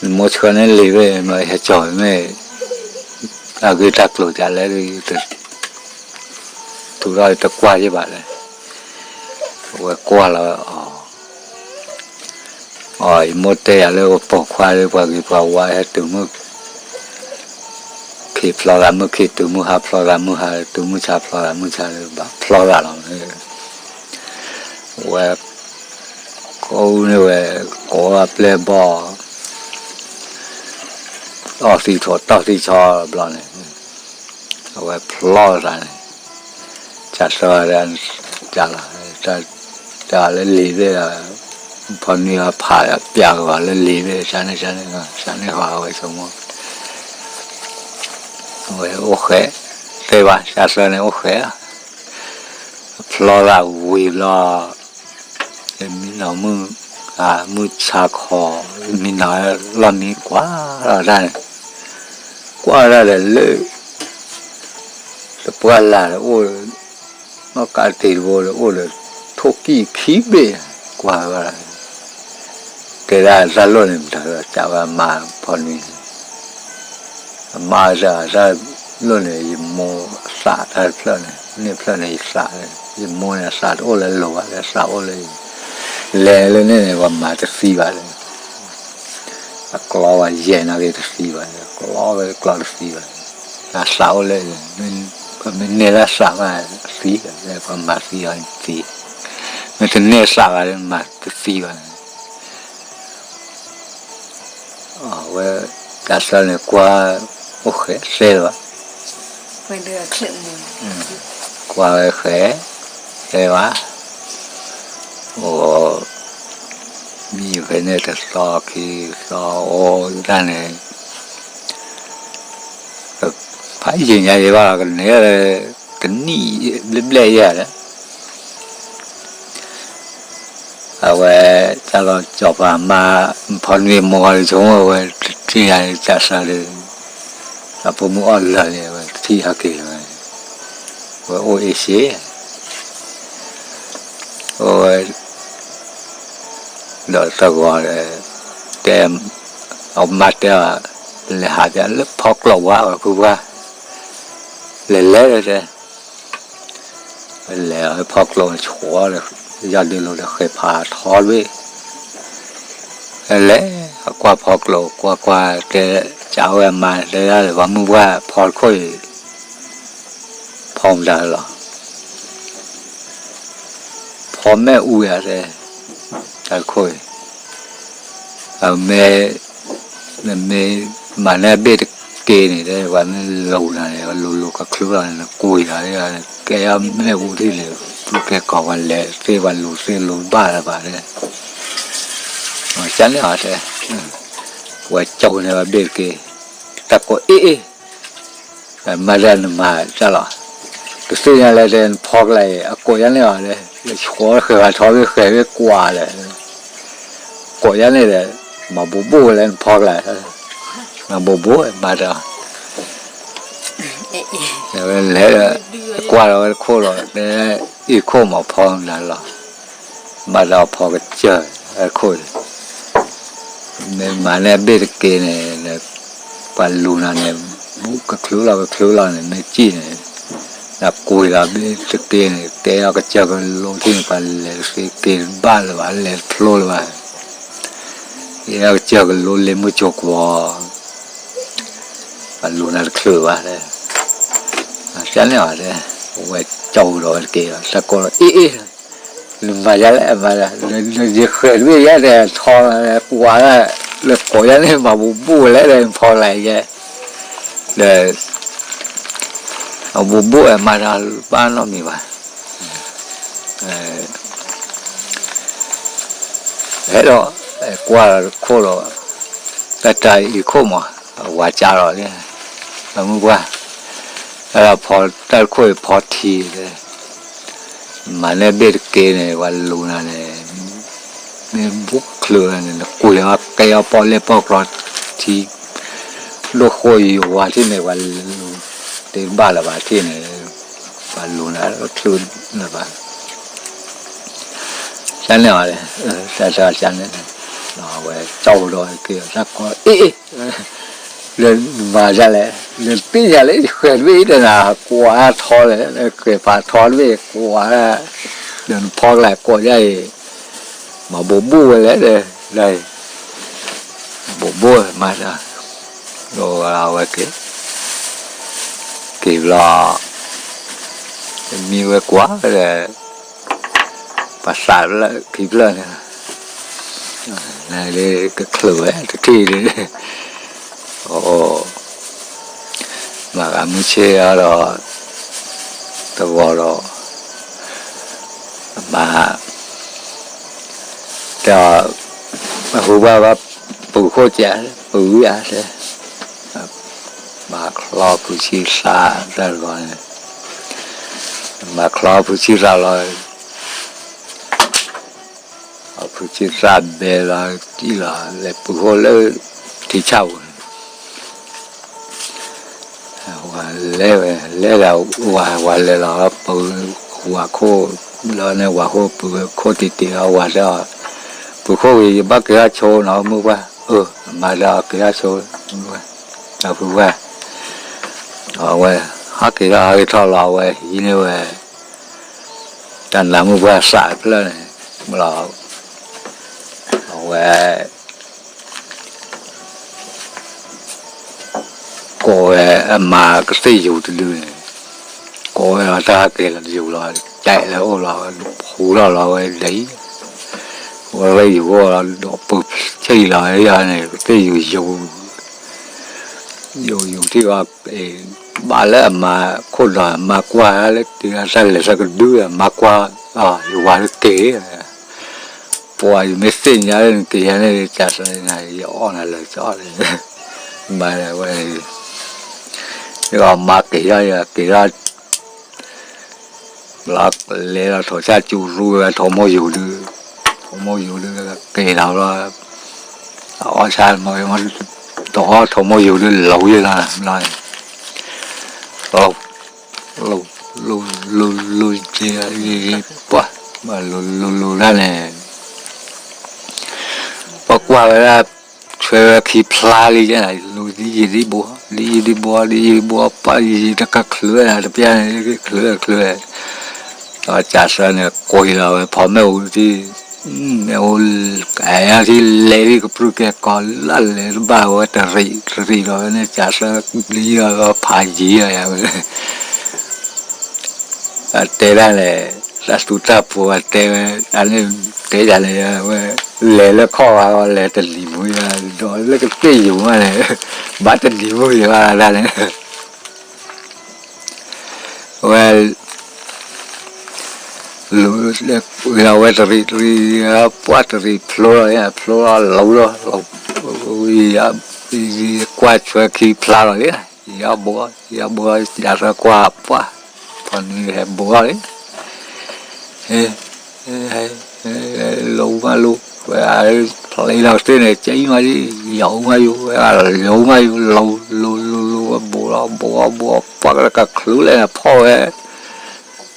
နမိၢ်ဆှၢန့ၢ်လံာ်ဘ့ၣ် မ့ၢ်ဟဲကၠီၤမ့ၢ် တၢ်ဂ့ၢ်တၢ်ကျိၤဒ်လဲၣ် ထုးထီၣ်တကွၢ်ယဲၢ်ဘၣ်လဲၣ် ဝဲကွၢ်လီၤ အီၤ ယမိၢ်တဲယၤလၢပှၤပိာ်ခွါလၢပှၤဂ့ၤပှၤဝါဟဲတုၤမုၢ် ခံးဖျီသးမုၢ်ခံး တုၤမုၢ်ဟါဖျီသးမုၢ်ဟါ တုၤမုၢ်ဆါဖျီသးမုၢ်ဆါလၢဘၣ်ဖျီသးလီၤ ဝဲ ကိးန့ၢ်ဝဲ ကိးအပျဲၢ်ဘီၣ် အီၣ်သံထိးတီၢ်သံဆီဘျီန့ၣ် အဝဲဖျီသးန့ၣ်, ကၢ်သၢဒီး, ကၢ်လီၤ, တၢ်လၢလံာ်သ့ၣ်ဒီး, ဖီနွံအီၤဖးဒီးပျၢ်က့ၤဘၣ်လၢလံာ်သ့ၣ်, ကန့ၣ်ကန့ၣ်, ကန့ၣ်ဃီအဝဲဆိကမိၣ်, အဝဲအိၣ်ဃဲး, သ့ဘၣ် ကၢ်သၢန့ၣ်အိၣ်ဃဲး, ဖျီသးဝံၤဘျီ မံနီၤမုၢ်, မုၢ်ဆါခီ, မံနီၤလီၢ်မံကွၢ်လီၤတၢ်န့ၣ်, ကွၢ်တၢ်ဒီးလၢ တပှၢ်လၢ်ဒီးအိၣ်, နီၢ်ကးတ့ၢ်တဘိဒီးအိၣ်ဒီး ထိၣ်ကံၣ်ခံဘ့ၣ်, ကွၢ်ဘၣ်, တဲဒၣ်တၢ်လိၣ်န့ၣ်မတၤဒီး ကးဝဲအမါဖီနွံန့ၣ် အမါစၢ်တၢ်လိၣ်န့ၣ် ယမိၢ်သးတၢ်တဖျၢၣ်န့ၣ်, န့ၣ်တဖျၢၣ်န့ၣ် ယသး, ယမိၢ်န့ၣ်သးတအိၣ်လၢလိၤဘၣ်, သးအိၣ်လၢ, လဲၤလၢန့ၣ်န့ၣ် ပှၤမၤတသံဘၣ်လၢ, အကျီဝဲယဲၢ်နီၣ်ဂံၢ်တသံဘၣ်, ကျီဝဲကျီတသံဘၣ်, အသးအိၣ်လၢ, ပမ့ၢ်န့ၢ်လၢသးဘၣ်သံ, ပှၤမၤသံအီၤသံ, မ့ၢ်တန့ၢ်သးဘၣ်လၢမၤတသံဘၣ် အဝဲ, ကၢ်သၢန့ၣ်ကွၢ်, အိၣ်ဃဲးသ့လၢၤဘၣ်, ကွၢ်ဝဲဃဲး, သ့ဘၣ်, အိၣ်, မံဖဲန့ၣ်တသီခံသီအိၣ်ဒၣ်န့ၣ်, ဖးယံာ်ညါယံာ်ဘၣ်လီၤ ကန့ၢ်, တနံၣ်ဘျဲၣ်ဘျဲၣ်ယဲၢ်ဒီး အဝဲ, တၢ်လီၤကၠီၤပၤမါ, ဖီနွံမိၢ်ဂီၤဒီးဆိကမိၣ်ဝဲတထံၣ်ညါန့ၣ် ကၢ်သၢဒီး, အဖိမုၣ်အီၣ်လၢာ်န့ၣ် အဝဲတထံၣ်ဟဲက့ၤဝဲ, ဝဲအိၣ်အ့ၣ်စ့, အိၣ်ဝဲ, ဒီးတဂီၤဒီး, တဲ, အမါတဲအီၤ, လဲၤဟးပၠးလၢဖီကျိးဝါဝဲဖုပှၢ်, လဲၤလဲၤတဲ လဲၤဖီကျိးဆှီဒီး, ယီၢ်ဒုးလိာ်ဒီးဃဲၤဖးထီတဘ့ၣ်, လဲၤကွၢ်ဖီကျိးကွၢ်ကွၢ်တဲ, ကးဝဲအမါတဲဒၣ်ဒီး ပှၤမုၢ်ပှၢ်ဖီတခိၣ်အံၤ, ဖီမတၤလီၤ, ဖီမဲာ်အူယၤတဲ, တၢ်တခိၣ်အံၤ, အမ့ၢ်, နမ့ၢ်မၤန့ၢ်အဘ့ၣ်တက့န့ၣ် တဲ ပှၤမ့ၢ်လူၤနၤန့ၣ် လူၤလူၤကချုလီၤန့ၣ် နကွံာ်လီၤ, ကဲအမဲာ်အူထံၣ်န့ၣ် ပကဲကီးပှၤလဲၤသ့ပှၤလူၤသ့လူၤဘၣ်လၢၤဘၣ်တဲ, ကန့ၣ်အီၤတဲ, ဝဲကၠီန့ၢ်ဝဲဘ့ၣ်တက့, တၢ်ကိးအ့ၣ်အ့ၣ် မၤဒၣ်နမၤတၢ်လီၤ, ကသ့ၣ်ညါလၢတဲနဖီကျါအံၤ အကိးယါန့ၢ်အီၤလၢ, လၢဆှီဃဲၤဖးထီဘ့ၣ်ဃဲၤဘ့ၣ်ကွၢ်ဒီး, ကိးယါန့ၢ်ဒီး, မၤဘိးဘိၣ်လၢနဖီကျါ, မၤဘိးဘိၣ်မၤတၢ်, ဝဲလဲၤဒီး, ကွၢ်လီၤဝဲတခိၣ်လီၤ တဲ, အံၤခိၣ်မၤဖီနၤလီၤ, မၤဒီးဖီကစၢၢ်, ခိၣ်, မ့ၢ်မၤန့ၢ်အဘ့ၣ်တက့န့ၣ်, ပှၤလူၤနၤန့ၣ်, ကချုလီၤကချုလီၤန့ၣ် မ့ၢ်စံၣ်န့ၣ်, နကွံာ်လီၤဘ့ၣ်တက့န့ၣ် ကဲအီၤကစၢၢ်ကလိထံၣ်န့ၣ် ပှၤလဲၤတသ့က့ၤတဘၣ်လၢၤဘၣ် လဲၤတဖျိလၢၤဘၣ်, ကဲအီၤကစၢၢ်ကလိလ့မုၢ်ကၠိကွီၤ ပှၤလူၤနၤတချုးဘၣ်, ကန့ၣ်အီၤ, ဝဲကၠီဒီးဝဲတက့ၢ် တၢ်ကိးလီၤအ့ၣ်အ့ၣ်, နမၤယါလဲၣ်မၤ, ယဃဲၤတဘ့ၣ်ယါဒီးထီ, ကွၢ်, လၢကိးယါန့ၣ်မၤဘိးဘိၣ်ဝဲလဲၣ်ဒီးနဖီကျါယဲ, ဒီး, အဘိးဘိၣ်ဝဲမၤတၢ်ဘၣ်နီတမံၤဘၣ် ဟဲဒီး, ကွၢ်ခိၣ်ဒီး, တၢ်တၢ်အံၤခိၣ်မး, အဝၤကၢ်လီၤန့ၣ်, အမုၢ်ပှၢ်, တၢ်ဖီတၢ်တခိၣ်အံၤဖီထံ, မၤန့ၢ်ဘ့ၣ်တက့န့ၣ် ပှၤလူၤနၤန့ၣ်, မ့ၢ်ဘူးချုးန့ၣ် နကွံာ်လီၤကဲအီၤပီၣ်လဲၣ်ပီၣ်ကျီထံ ဒိၣ်ဃိယွၤထံၣ်န့ၣ် ပှၤလူၤတ့ၢ်တဘၣ်လၢၤဘၣ်ထံၣ်န့ၣ်, ပှၤလူၤနၤတချုးလၢၤဘၣ်, ကန့ၣ်အီၤ, တၢ်တၢ်ကန့ၣ်, အဝဲကၠီဒီးက့ၤတၢ်ကိးအ့ၣ်အ့ၣ်, လၢနမၤဒ်လဲၣ်, နသ့ၣ်ညါလၢယဃဲၤတဘ့ၣ်အံၤတနၤ ကွၢ်ထီလဲၣ်, ဃဲၤဖးထီတဘ့ၣ်ကွၢ်, ဒီးနဖီကျါကိးယါအံၤ, မၤဘိးဘိၣ်ဝဲလဲၣ်ဒီး, ဘိးဘိၣ်မၤ, ဝဲက့ၤ, က့ၤဘျီ, မံဝဲကွၢ်ဒီး, ပှၤသးလၢခံဖျၢၣ်န့ၣ်, နကချုးဝဲတထံၣ်ဒီး, အိ, မၤဂၤမုၢ်ဆ့ၣ်အဒီး တဂီၤဒီး အမါ တဲအီၤ အဟူဘၣ်ဘၣ် ပုၢ်ခိၣ်ကဲ ပုၢ်ဝံဧါ တဲ မၤချီဖုဆံသးတဂီၤန့ၣ် မၤချီဖုဆံသးလီၤ အဖုဆံသးဘဲလီၤ တံၢ်လီၤ လဲၤပုၢ်ခိၣ်လၢ ထံဆၣ်ပူၤန့ၣ် ဝၤလဲၤဝဲ လဲၤဒီး ဝၤ ဝၤလဲၤလီၤ ပုၢ်ဝၤခိၣ် လီၤန့ၣ် ဝၤခိၣ်ပုၢ်ခိၣ်တံၢ်တံၢ်လီၤ ဝၤတဲအီၤ ပုၢ်ခိၣ်ဂ့ၤ ယဘၣ်က့ၤထီၣ်ဆိနီၤ မုၢ်ပှၢ် အၢ အမါတဲအီၤ က့ၤထီၣ်ဆိ မုၢ်ပှၢ် ဒီးပုၢ်ဝဲၢ် အဝဲ ဟးက့ၤထီၣ် ဟးက့ၤထီၣ်လီၤ အဝဲဟံးန့ၢ်ဝဲ တၢ်နါမုၢ်ပှၢ်သးဖျၢၣ်န့ၣ် လီၤ အဝဲ ကိးဝဲအမါကသ့ၣ်ယိၤတဒုန့ၣ် ကိးဝဲလီၤတၢ်ဟးက့ၤလီၤယိၤလီၤ တဲလၢအိၣ်လီၤ ဖူထီၣ်လီၤဝဲဒ်အံၤ ဝဲရ့ယိၤအိၣ်လီၤ ဒီးပၢဆ့ၣ်လီၤန့ၣ် ကသ့ၣ်ယိၤယိၤ ယိၤယိၤထံၣ်အီၤ ဘၣ်လၢအမါခိၣ်ဒီး အမါကွၢ်လၢတ့တၢ်လဲၤသးကဒု အမါကွၢ် ယဝၤတက့ၢ် ပှၤယမ့ၢ်သ့ၣ်ညါလၢနက့ၤယၤန့ၣ် ကးစၢ်နၤ ယအီၣ်နၤလၢာ်ကီလၢာ် မၤဝဲ ယမါက့ၤထီၣ် ယက့ၤထီၣ် လီၤလဲၤလီၤထိးဆၣ်ကၠူရူဝဲ ထိးမိၢ်ယူၤဒု ထိးမိၢ်ယူၤဒု က့ၤလီၤလီၤ အီၣ်ဆၣ်မ့ၢ် တအီၣ်ထိးမိၢ်ယူၤဒု လီၤယဲလီၤ လီၤ လီၤ လီၤ လီၤ လီၤ လီၤ ပှၤ လီၤ လီၤ လီၤ လီၤဒၣ်န့ၣ် ပကွၢ်ဝဲဒၣ် ဆွဲဝဲခံဖျါလံ လိၤဒ်ယံၤဒ်ဘိ ဒ်ယံၤဒ်ဘိ ဒ်ယံၤဒ်ဘိ ပှၤယံၤတကချုးဝဲ တပျၢ်န့ၣ် ချုးချုး ဒီးကးစၢ်န့ၣ် ကွံာ်လီၤဝဲ ဖီမ့ၣ်အူထံ မ့ၣ်အူ ကအဲၣ်ထံလဲၤထံကပြုၢ်ကဲၤကီးလၢလဲၤတဘၣ်ဝဲ တရံးတရံးဒီးဝဲန့ၣ် ကးစၢ်လံဒီးဖးယံၤလီၤယၤဝဲ အတဲဒၣ်န့ၣ် တၢ်သူတၢ်ပှိၤအတဲဝဲ အန့ၣ်တဲယၤန့ၣ် ဝဲ လဲၤလၢခီၣ်ဂၤဂီၤ လဲၤတနံၤမူယၤ ဒီးလၢကသ့ၣ်ယိၤမးန့ၣ် ဘၣ်တနံၤမူယၤဘၣ်ဒၣ်န့ၣ် ဝဲ လူၤ ဝဲတရံးတရံး ပှၢ်တရံးဖျိလီၤ ဖျိလီၤလီၤဒီး ကွၢ်ဆွဲခံဖျါလီၤလံ ယဘိ ယဘိ ယသၢကွၢ်ပှၢ် ဖီနံၤဟဲဘိလီၤလံ ဟဲ လူၤမးလူၤ ဝဲ ဖျိလီၤသ့ၣ်န့ၣ် ကအံၤမးလံ ယအိၣ်မးယူၤ ဝဲ ယအိၣ်မးယူၤ လူၤ လူၤ လူၤ လူၤ ဝဲဘိလီၤ ဘိ ဘိ ပှၢ်ကချုးလဲၣ် ဖီၣ်ဝဲ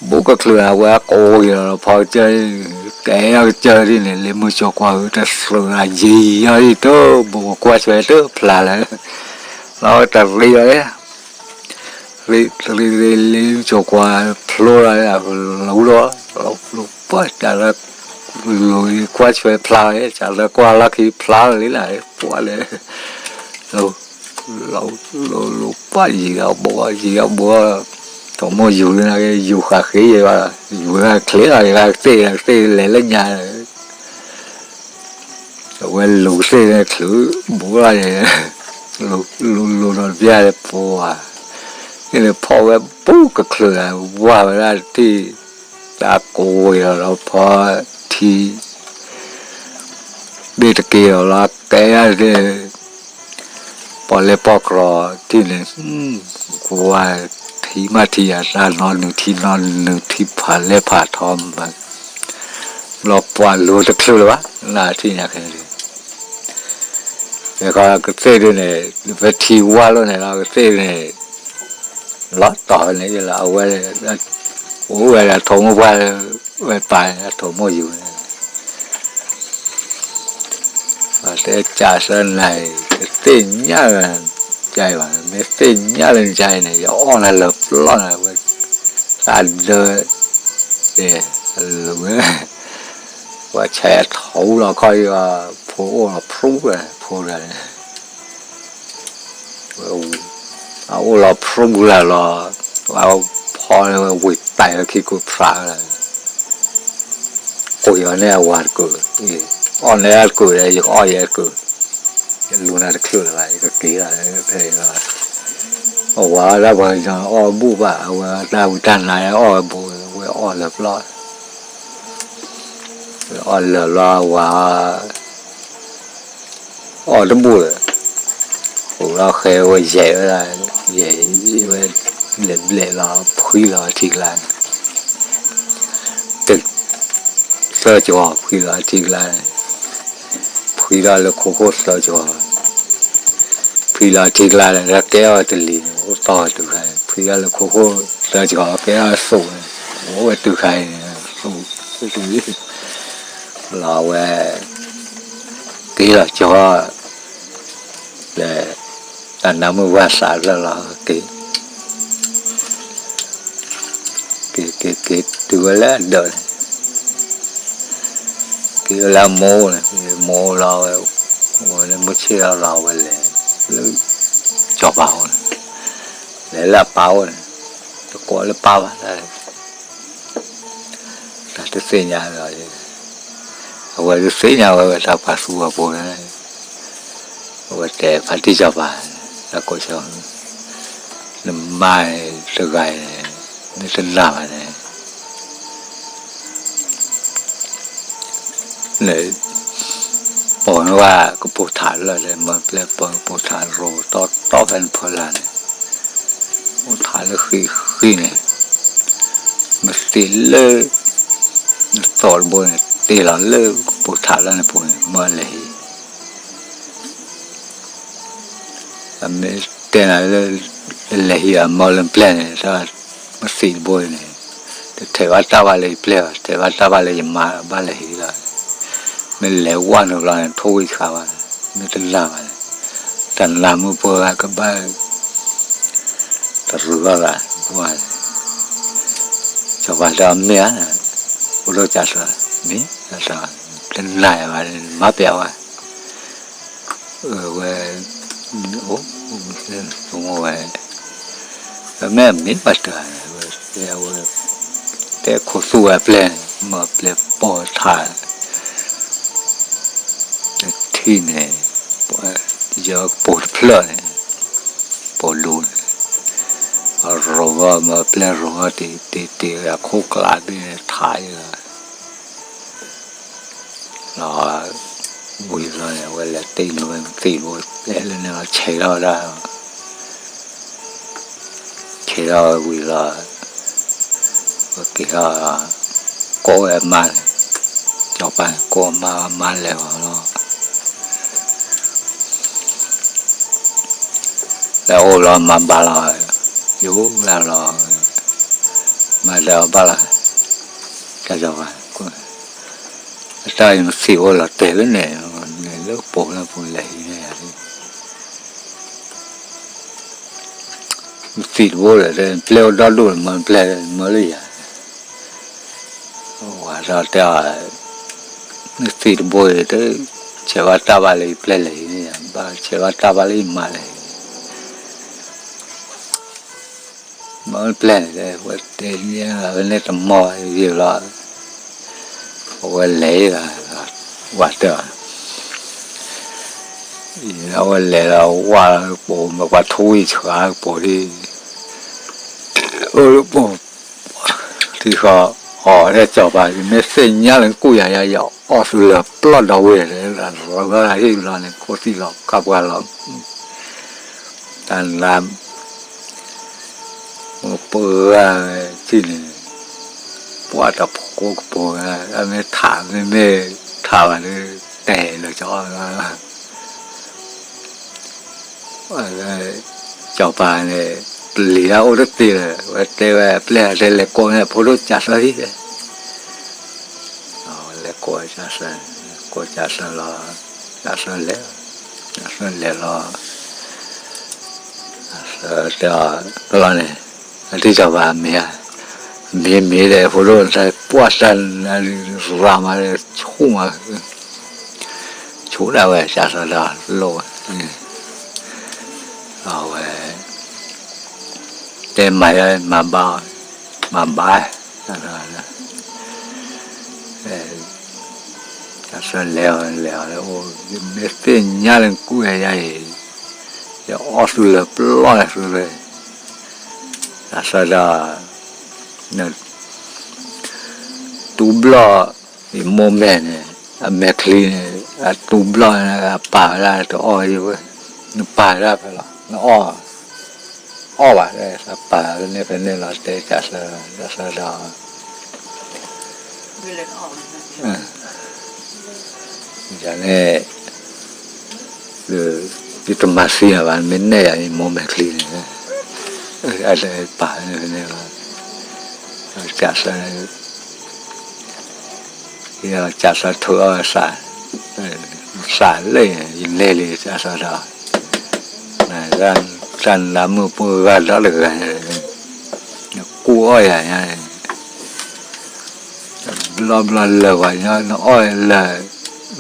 ဘိကချုးဝဲ ကိးဂ့ၤလီၤ ဖီကစၢၢ် ကဲကစၢၢ်ဒ်န့ၣ် လၢမုၢ်ကၠီၤကွၢ် တသၢဂၤယံၤယီၤဒ်တဘိကွၢ်ဆွဲတဖျါလၢ လီၤတရံးလီၤ ရံးတရံးလၢမုၢ်ကၠီၤကွၢ် ဖျိလီၤ လူၤလီၤ လူၤပှၢ်တၢ်လၢ လူၤကွၢ်ဆွဲဖျါလီၤ တၢ်လၢကွၢ်လီၢ်ခံဖျါလီၤလံ ပှၢ်လၢ လူၤ လူၤ လူၤ ပှၢ်ယံၤဒီးဘိ ယံၤဒီးဘိ ထိးမိၢ်ယူၤလၢနက့ ယူၤဃးဃ့ယဘၣ် ယူၤဂၤချ့လီၤ ယဂၤကသ့ၣ် ကသ့ၣ်လဲၤလၢညါ အဝဲလူၤသ့ၣ်န့ၣ်ချုး ဘိလီၤ လူၤ လူၤ လူၤဒီးတပျၢ်လၢပှၤ န့ၣ်ဖီၣ်ဝဲဘိကချုး ဝါဝဲဒၣ်ထံၣ် တၢ်ကိးဝဲလီၤဒီးဖီထံ ဘ့ၣ်တက့ၢ်လီၤလီၤ ကဲဒၣ်သ့ၣ် ပီၣ်လဲၣ်ပီၣ်ကြီထံၣ်န့ၣ် ကွၢ်ထံမးထံယၤ တၢ်နီနုာ်ထံနီနုာ်ထံဖးလဲၢ်ဖးထီ ဘျီပှၤလူၤတချုးလၢၤဘၣ် နထံၣ်ညါခဲန့ၣ် ကသ့ၣ်ဒုန့ၣ် ပထံဝါလိာ်န့ၣ်လီၤ ကသ့ၣ်ဒုန့ၣ် လီၤတီၤန့ၣ်လီၤ အဝဲ အိၣ်ဝဲဒၣ်ထိးမိၢ်ပှၢ် ဝဲပာ်န့ၣ် ထိးမိၢ်ယူၤန့ၣ် တဲကးစၢ်နၤအံၤ တသ့ၣ်ညါလၢ ကဘၣ် မ့ၢ်သ့ၣ်ညါလၢနကါအံၤန့ၣ် ယအီၣ်နၤလၢပျီၢ်နၤဝဲ သးဒၢ တဲ လူၤဝဲ ပှၤဆဲးထီၣ်လီၤခီၣ်အံၤ ဖိအိၣ်လီၤဖျိဝဲ ဖိတဂၤန့ၣ် အအိၣ်လီၤဖျိဝဲလီၤ အဖီဝဲဝ့ၢ်တၢ်ဝဲခံကိးဖျါဝဲ ကိးယၤန့ၣ်အဝၤတကိး အီၣ်န့ၢ်အတကိးဒီး ယကအီၣ်ယဲတကိး ယလူၤနၤတချုးလၢၤဘၣ် ယကက့ၤလီၤဖဲအံၤလီၤ အဝၤအီၣ်တၢ်ပှၤကညီအီၣ်ဘူၣ်ဘၣ်, အဝဲတၢ်ဝံတၢ်နါအီၣ်ဝဲဘူး, ဝဲအီၣ်လၢာ်ပျီ, အီၣ်လၢာ်လီၤဝၤ, အီၣ်တဘူၣ်လၢၤ, အိၣ်လီၤဃဲဝဲယဲၢ်ဝဲဒၣ်, ယဲၢ်ဝဲ, ဘျဲးဘျဲးလီၤ ဖှံလီၤထံကျါန့ၣ် တ, သၢကီၤ ဖှံလီၤထံကျါန့ၣ်, ဖှံထီၣ်လၢခိခိၣ်သၢကီၤ, ဖှံလီၤထံကျါန့ၣ် တၢ်ကဲအီၤတလံၤန့ၣ် အိၣ်တီၢ်တုၤခါအံၤ, ဖှံထီၣ်လၢခိခိၣ်သၢကီၤ ကဲအီၤသိးန့ၣ်, အိၣ်ဝဲတုၤခါအံၤန့ၣ်, သိးလီၤဝဲ က့ၤလီၤကီၤ, လၢတၢ်နါမုၢ်ဝါသးလၢလီၤက့ၤ, က့ၤက့ၤက့ၤ တုၤဝဲလၢအဒၢးန့ၣ်, က့ၤဝဲလၢအမိၢ်န့ၣ်, မိၢ်လီၤဝဲ, ဝဲလၢမုၢ်ဆ့ၣ်လီၤလီၤဝဲလဲၤ, လၢ, ကၠီၤပၤအိၣ်န့ၣ်, လဲၤလၢအပၢ်အိၣ်န့ၣ်, တကိးလၢပၢ်ဘၣ်, တၢ်တသ့ၣ်ညါလီၤ, အဝဲတသ့ၣ်ညါဝဲဝဲတၢ်ပှၤသူဝဲဖိန့ၣ်, အဝဲတဲဖါတံၢ်ကၠီၤပၤ, တၢ်ကိးဆၢ, နမါတဂၤအံၤ, မ့ၢ်တနာ်ဘၣ်န့ၣ် န့ၣ်, ပိာ်နဝဲကပိာ်ထးလၢာ်န့ၣ် မၢပျဲၢ်ပၢကပိာ်ထးရိၤတီတီဖဲနဖီလာ်န့ၣ်, အိၣ်ထးလၢဃံဃံန့ၣ်, မသံးလၢ, နသီၣ်တဘိန့ၣ် တ့ၢ်လီၤလၢကပိာ်ထးလၢနပူၤန့ၣ် မၢလဲၤဟံး အမ့ၢ်တဲနၤလၢ လဲၤဟံးအမၢလၢပျဲၢ်န့ၣ် မ့ၢ်သံးတဘိန့ၣ် တထဲးဘၣ်တၢ်ဘၣ်လၢယပျဲၢ်ဘၣ်, ထဲးဘၣ်တၢ်ဘၣ်လၢယမါဘၣ်လဲၤဟံးလီၤ. မ့ၢ်လဲၤဝဲနုာ်လီၤန့ၣ် ထိၣ်ဝံၣ်ဆှးဘၣ်, မ့ၢ်တနာ်ဘၣ်န့ၣ် တၢ်နါမုၢ်ပှၢ်ကဘၣ် တရူးဘၣ်ဘၣ်ပှၢ်န့ၣ် စီၤပၤတဲအီၤမ့ၢ်ဧါ, ဖိဒိၣ်ကးသၢ, မ့ၢ်, တနာ်ဘၣ်န့ၣ် မၤပျဲဝဲ ဝဲ, အိၣ်, ဝဲ, မ့ၢ်မ့ၢ်ဘၣ်တၢ်, ဝဲ, တဲခိၣ်သူဝဲပျဲၢ်န့ၣ် မၢပျဲၢ်ပိာ်ထး တထံၣ်န့ၣ်, ယပိာ်တဖျၢၣ်န့ၣ်, ပိာ်လူၤန့ၣ်, ရိၤဂီၢ်မၢပျဲၢ်ရိၤဂီၢ်တ့ၢ်တ့ၢ်တ့ၢ်အခိၣ်ကျးဘ့ၣ်န့ၣ်ထးယၤ လီၤ, ဝံၤလီၤန့ၣ် အဝဲလဲၤတ့ၢ်န့ၣ်ဝဲသံးဘိ တဲလၢန့ၣ်လီၤ ဆဲးထီၣ်ဝဲဒၣ် ဆဲးထီၣ်ဝဲဝံၤလီၤ, ဝဲက့ၤထီၣ်, ကိးဝဲအမါန့ၣ်, စီၤပၤန့ၣ် ကိးအမါ အမါလဲၤဝဲလီၤ လဲၤအိၣ်လီၤမၤဘါလီၤ, ယအိၣ်လၢလီၤ, မၤဒၣ်အီၤဘၣ်လီၤ, တၢ်စီၤပၤ, အတၢ်အံၤမ့ၢ်သံးအိၣ်လီၤတဲာ်လၢန့ၣ်, န့ၣ်လၢပိာ်လၢပူၤလဲၤဟံးန့ၢ်ယၤလံ မ့ၢ်သံးတဘိဒီး ပျဲၢ်အိၣ်ဒီဒူၣ်လီၤ မၢပျဲၢ်မၢလၢယၤ, ဝၤဒီးတဲအီၤ, မ့ၢ်သံးတဘိဒီး ဆဲးဘၣ်တၢ်ဘၣ်လၢယပျဲၢ်လဲၤဟံးန့ၢ်ယၤ, ဘၣ်ဆဲးဘၣ်တၢ်ဘၣ်လၢယမါလဲၤဟံးန့ၢ် မၢပျဲၢ်န့ၣ် ဝဲတဲန့ၢ်ဝဲန့ၣ်တမီၢ်ယံာ်လီၤ, အဝဲလဲၤလီၤ, ဝၤတၢ်, အဝဲလဲၤလီၤဝၤလီၤပိာ် မ့ၢ်ပှၤထိၣ်ဝံၣ်ဆှးပိာ်ဒ်, အိၣ်လၢပိာ်, ထံဃီ, အီၤတဲစီၤပၤ ယမ့ၢ်သ့ၣ်ညါလၢနကူၣ်ယၤယၤ ယအီၣ်သုလၢပျီၢ်ဒီဝ့ၢ်, လၢဟံၣ်လီၤန့ၣ် ခိၣ်သံၣ်လီၤကါပှၢ်လီၤ တၢ်နါ ပှၢ်ဝဲထံၣ်န့ၣ်, ပှၢ်တၢ်ဖိကပိာ်ဝဲ, အမ့ၢ်ထး မ့မ့ၢ်ထးဘၣ်ဒီး တဲလၢကၠီ, စီၤပၤန့ၣ် ပျံၤတၢ်အိၣ်တသ့လၢၤ ဝဲတဲဝဲပျဲၢ်တဲလဲၤကိးန့ၣ် ဖိဒိၣ်ကးသၢဟံၣ်, လဲၤကိးကးသၢ, ကိးကးသၢလီၤ, ကးသၢလဲၤ, ကးသၢလဲၤလီၤ, တဲအီၤ, တလီၤန့ၣ်, အထံၣ်စီၤပၤမ့ၢ်ဧါ, မ့ၢ်မ့ၢ်ဒီး ဖိဒိၣ်တၢ်ပှၢ်တၢ်နါရၤမးဒီး ဆူၣ်မး ဆူၣ်ဒၣ်ဝဲ ကးသၢဒီးလိၣ်ဝဲ, အဝဲ တဲမၤယါ မၤဘါ, မၤဘါ, ကးသၢလဲၤအီၤ လဲၤအီၤလၢအိၣ်, ယမ့ၢ်သ့ၣ်ညါလၢနကူၣ်ယၤယၤအံၤ, ယအီၣ်သုလၢပျီၢ်လၢသုလၢ တၢ်စၢဒီး တူဘျီၣ်, ယမိၢ်မဲာ်န့ၣ်, အမဲာ်ချံန့ၣ်, အတူဘျီၣ်န့ၣ် အပာ်ဝဲဒၣ်တအီၣ်ဝဲ, နပာ်ဝဲဒၣ်ဖဲလီၤ, နအီၣ်, အီၣ်ဘၣ်, ပာ်ဖဲန့ၣ်ဖဲန့ၣ်လီၤ, တဲတၢ်စၢ, တၢ်စၢဒီး ယန့ၣ်, ယတမၤသံအီၤဘၣ်, မ့ၢ်နဲၣ်ယၤ ယမိၢ်မဲာ်ချံန့ၣ်, အပာ်န့ၣ်ဖဲန့ၣ်လီၤ, တၢ်စၢ, ယတၢ်စၢထုးအီၣ်သး, သးလၢ ယလဲၤလံတၢ်စၢဒီး, တၢ်နးမုၢ်ပှၢ်ဂၤဒီတဂၤ, နကူၣ်အီၣ်ယၤညါန့ၣ် ဘျီဘျီလၢာ်ပှၤညီ နအီၣ်လၢာ်,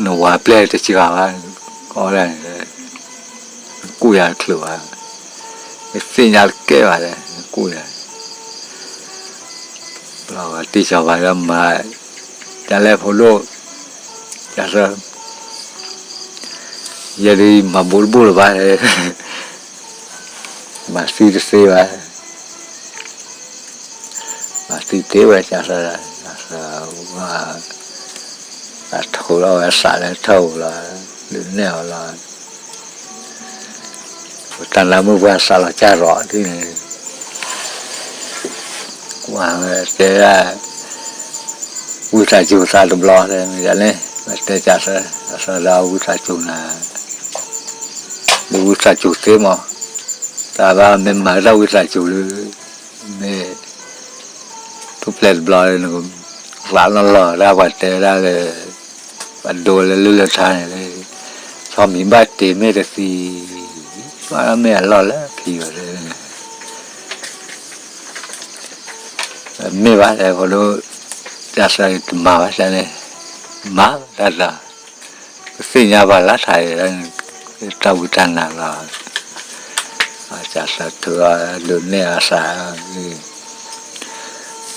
နဝၤပျဲၢ်တစှၤဘၣ်, အီၣ်ဒၣ်န့ၣ်, နကူၣ်ယၤတချုးဘၣ်, ယသ့ၣ်ညါတကဲဘၣ်လဲၣ်, နကူၣ်ယၤ, ဘျီဝဲတံၢ်စီၤပၤဒီးမၤ, တၢ်လဲၤဖိဒိၣ်, တၢ်စၢ, ယဲဒၣ်မၤဘူးတဘူးလၢၤဘၣ်, မၤသံတသ့ဘၣ် မၤသံတ့ၢ်ဝဲ တၢ်စၢ, တၢ်စၢ, အထိးလီၤဝဲသးလၢထၢၣ်ပူၤလီၤ, ဒုးနဲၣ်အီၤလီၤ, တၢ်နးမုၢ်ပှၢ်သးလီၤကၢ်ရီၤဒ်န့ၣ်, ကွၢ်ဝဲတဲဒၣ်, ဝံသးစူၤသးတဘျီတဲမ့ၢ်ဒ်န့ၣ်, ဝဲတဲတၢ်စၢ, တၢ်စၢဒီးဝံသးစူၤနၤ, ဒ်ဝံသးစူၤသ့မး, တၢ်ဘၣ်မ့ၢ်မၤတၢ်ဝံသးစူၤလၢ, မ့ၢ် ထူၣ်ဖျဲးတဘျီ, သးလီၤလီၤဒၣ်ပှၤတဲဒၣ်လၢ, ပှၤဒိလၢလုၢ်လၢထါန့ၣ်, ဆီမံၤဘၣ်တ့ၢ်မ့ၢ်တသံ, ဘၣ်မ့ၢ်အလီၢ်လၢခံဘၣ်, မ့ၢ်ဘၣ်တဲဖိဒိၣ်, တၢ်စၢတမၤဘၣ်န့ၣ်, မၤတၢ်ဒီး, ပသ့ၣ်ညါဘၣ်လၢထါအံၤ, တၢ်ဝံတၢ်နါလီၤ, တၢ်စၢထုးအီၤဒုးနဲၣ်အသး,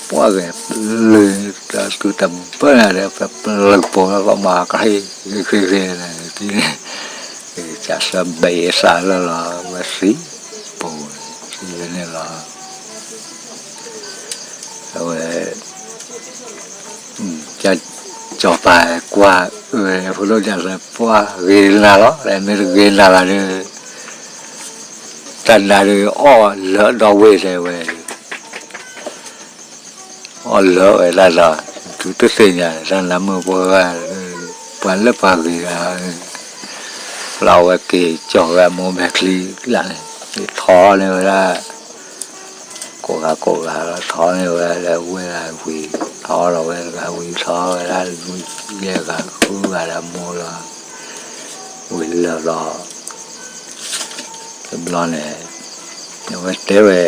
ပှၤဂဲၤပျုၤ, တၢ်စူၤတဘၢၣ်ဒီး ပပျုၤပိာ်လၢပမၤကဟ့ၣ်, ဃ့ဃ့ဃ့, တၢ်စၢဘဲအသးလၢလီၤ, ဝဲသံ, ပိာ်, သံဝဲန့ၣ်လီၤ, အဝဲ စီၤပၤကွၢ်, အၢ ဖိဒိၣ်တၢ်စၢပှၤဂ့ၤနၤလီၤ, မ့ၢ်တဂ့ၤနၤဘၣ်ဒီး, တၢ်နါဒီးအီၣ်လၢဒီဝ့ၢ်တဲဝဲ, အီၣ်လၢဝဲဒၣ်ဒီး, တုၤတသ့ၣ်ညါ တၢ်နါမုၢ်ပှၢ်ဂၤ, ပှၤလၢပှၤဂ့ၤဂၤ, ဖျါဝဲက့ၤကၠီၤဝဲအမိၢ်မဲာ်ချံလၢန့ၣ်, ထီန့ၢ်ဝဲဒၣ် ကိးဂၤကိးဂၤလီၤ, ထီန့ၢ်ဝဲဒၣ်ဝ့ၢ်ဂၤဝံၤ, ထီဒီးဝဲတဂၤဝံၤ, ထီဝဲဒၣ်လွံၢ်ဂၤဃုဂၤဒီးမိၢ်လီၤ, ဝံၤလၢာ်လီၤ, တဘျီန့ၣ်, အဝဲတဲဝဲ,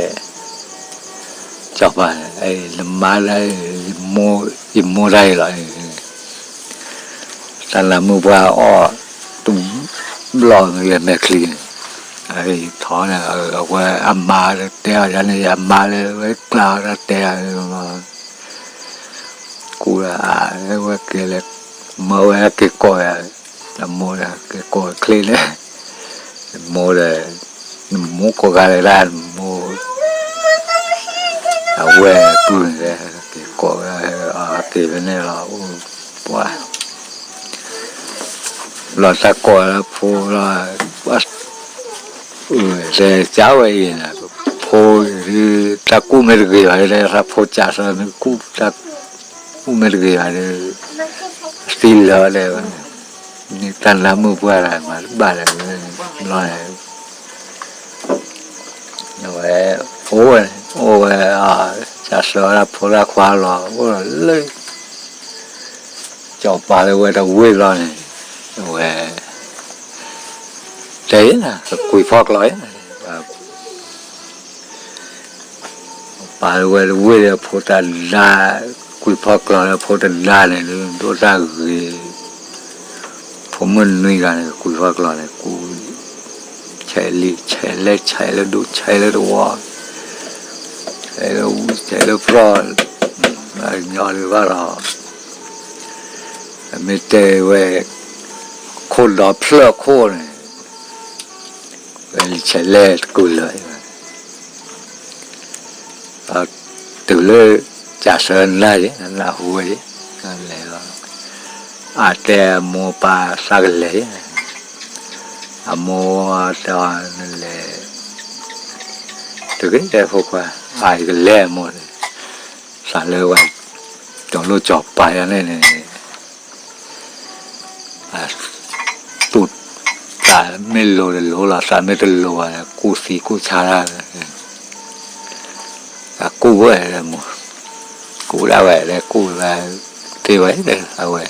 စီၤပၤ, နမါလၢ, ယမိၢ်ဒၣ်အံၤလီၤ, တၢ်နါမုၢ်ပှၢ်အီၣ်, တဘျီမ့ၢ်မဲာ်ချံန့ၣ်, ထီန့ၣ်, အဝဲအမါတဲအီၤန့ၣ်, အမါလၢဝဲကျါတၢ်တဲအီၤန့ၣ်, ကူၣ်ဝဲက့ၤလဲၤ, မၢဝဲက့ၤကိးယၤ, အမိၢ်က့ၤကိးချ့န့ၣ်, မိၢ်ဒီး, နမိၢ်ကိးဂၤလဲၤဒၣ်နမိၢ်, အဝဲပုၢ်န့ၣ်, က့ၤကိးဝဲ, က့ၤဖဲန့ၣ်လီၤ, ပှၤ လီၤတၢ်ကိးလၢဖိလီၤ, တဲကဝဲအံၤန့ၣ်, ဖိ, တၢ်ကူၣ်မ့ၢ်တဂ့ၤဘၣ်, တၢ်ဖိစးစၢမ့ၢ်ကူၣ်, တၢ်ကူၣ်မ့ၢ်တဂ့ၤဘၣ်ဒီး, သံလၢာ်ဒဲးဝဲ, တၢ်နါမုၢ်ပှၢ်တၢ်မၤတဘၣ်လဲၣ်ဝဲ, ဘျီန့ၣ် အဝဲ, အိၣ်ဝဲ, အိၣ်ဝဲ, စးစၢဝဲဒၣ်ဖိဒၣ်ခွါလီၤ, အိၣ်လီၤလၢ စီၤပၤလၢဝဲတဝ့ၢ်ဘျီန့ၣ်, အဝဲ, တဲအံၤနၤ, ကကွံာ်ဖီကျီအံၤ, ပာ်လၢဝဲတဝ့ၢ်ဒီးဖိတဒါ, ကွံာ်ဖီကျီလၢဖိတဒါန့ၣ် ဒိၣ်တၢ်ဂ့ၤ, ဖိမုၣ်နွံဂၤန့ၣ် ကွံာ်ဖီကျီန့ၣ် ကူၣ်, ဆဲးလံ, ဆဲးလဲၣ်, ဆဲးလၢဒိၣ်, ဆဲးလၢတဝီ, ဆဲးလၢဝံ, ဆဲးလၢပြီ, ညီဒံးဘၣ်လီၤ, မ့ၢ်တဲဝဲ, ခိၣ်ဒီဖျၢၣ်ခိၣ်န့ၣ်, ဝဲဆဲးလဲၣ်တကူၣ်လၢာ်အံၤဘၣ်, တုၤလၢကးစၢၤနၢ်ယဲ နၢ်ဟူဝဲယဲ လဲၤလီၤ, အတဲအမိၢ်ပၢ်သးကလဲၤယဲ, အမိၢ်တဲနလဲၤ, တဂ့ၤတဲဖိခွါ, အကလဲၤအမိၢ်, သးလၢဝဲ, ကၠီၤလိၣ်ကၠီၤပၤယါန့ၣ်န့ၣ် သူၣ်, သးမ့ၢ်လိၤတလိၤလီၤ သးမ့ၢ်တလိၤဘၣ်န့ၣ် ကူၣ်သံကူၣ်ဆါတၢ်, အကူၣ်ဝဲ, ကူၣ်ဒၣ်ဝဲလၢကူၣ်လၢ, သ့ဝဲအဝဲ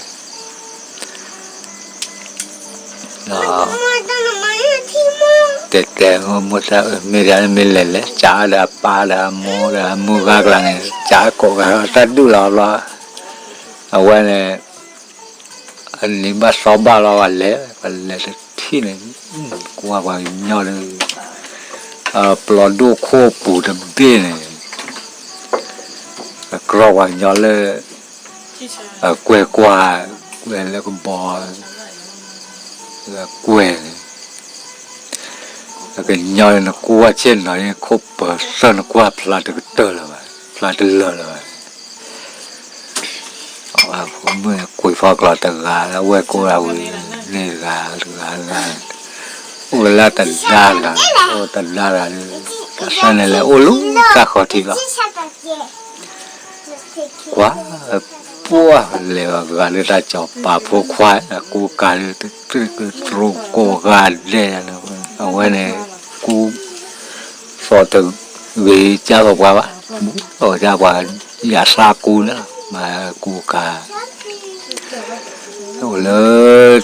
တဲတဲမ့ၢ်တၢ်မ့ၢ်ဒ်န့ၣ်မ့ၢ်လဲၤလဲၤ ကးဒီးအပၢ်ဒီးအမိၢ်ဒီးအမုၢ်ဂၤကျါန့ၣ် ကးကိးဂၤတၢ်ဒူၣ်လီၤဘျီ, အဝဲန့ၣ် အနံၤဘၣ်သီဘၣ်လီၤ ပှၤလဲၤ ပှၤလဲၤတထံၣ်န့ၣ်, ကွၢ်ပှၤကညီဒီး, ပျီဒိၣ်ခိၣ်ပူၤတဘ့ၣ်န့ၣ်, အကြီပှၤကညီလၢ, အကွဲၢ်ကွၢ်, ကွဲၢ်လၢကဘီ, ကွဲၢ်န့ၣ်, အကညီန့ၣ် နကွၢ်ဆ့ၣ်နီၤန့ၣ် ခိၣ်ပၢၤသၢနကွၢ်ဖျါတကတၢၢ်လၢၤဘၣ်, ဖျါတလၢာ်လၢၤဘၣ် အဖိမုၣ်ကွံာ်ဖီကျီၤတဂၤလၢဝဲၢ်ကိးလၢဝံၤန့ၣ်တဂၤတဂၤတဂၤ, အိၣ်လၢတဒါတဂၤ, အိၣ်တဒါတဂၤဒီး, တၢ်ဆၢန့ၣ်လဲၤအိၣ်လၢတၢ်ဃီထံးလီၤ, ကွၢ်, ပှၢ်လဲၤဂၤလၢတၢ်ကၠီၤပၤဖိခွါ, အကူကၤလၢတြူၢ်ကိးဂၤဒဲး, အဝဲန့ၣ်, ကူ သီၣ်တဂ့ၤကၢ်သီၣ်ပှၤဘၣ်, သီၣ်ကၢ်ပှၤ, ယသးကူန့ၣ်လီၤ, မၤကူကၤ, အိၣ်လၢ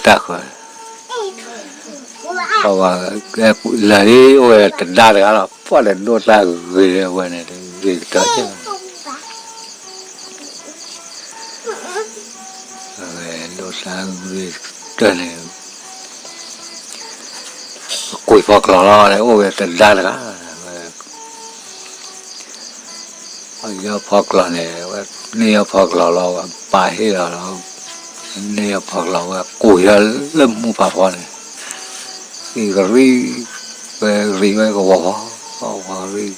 တၢ်ဃၢၤ, လၢၤလံအိၣ်ဝဲတဒါတဂၤလီၤ, ပှၢ်ဒီးဒိၣ်တၢ်ဂ့ၤဝဲန့ၣ်, ဂ့ၤကတၢၢ် ဒိၣ်တၢ်ဂ့ၤကတၢၢ်န့ၣ်, ကွံာ်ဖီကျီၤလီၤ အိၣ်ဝဲတဒါတဂၤ, အယီၢ်ဖီကျီၤန့ၣ်, န့ၢ်ယီၢ်ဖီကျီၤလီၤ ပာ်ဟ့ၣ်လီၤလီၤ, န့ၢ်ယီၢ်ဖီကျီၤဝဲ ကူးယီၤလၢမူဖးဖီန့ၣ်, ဂံၤကရံၣ်, ဝဲဂံၤဝဲကဝီၤဖီ, ဝဲဂံၤဂံၤဂံၤလီၤ,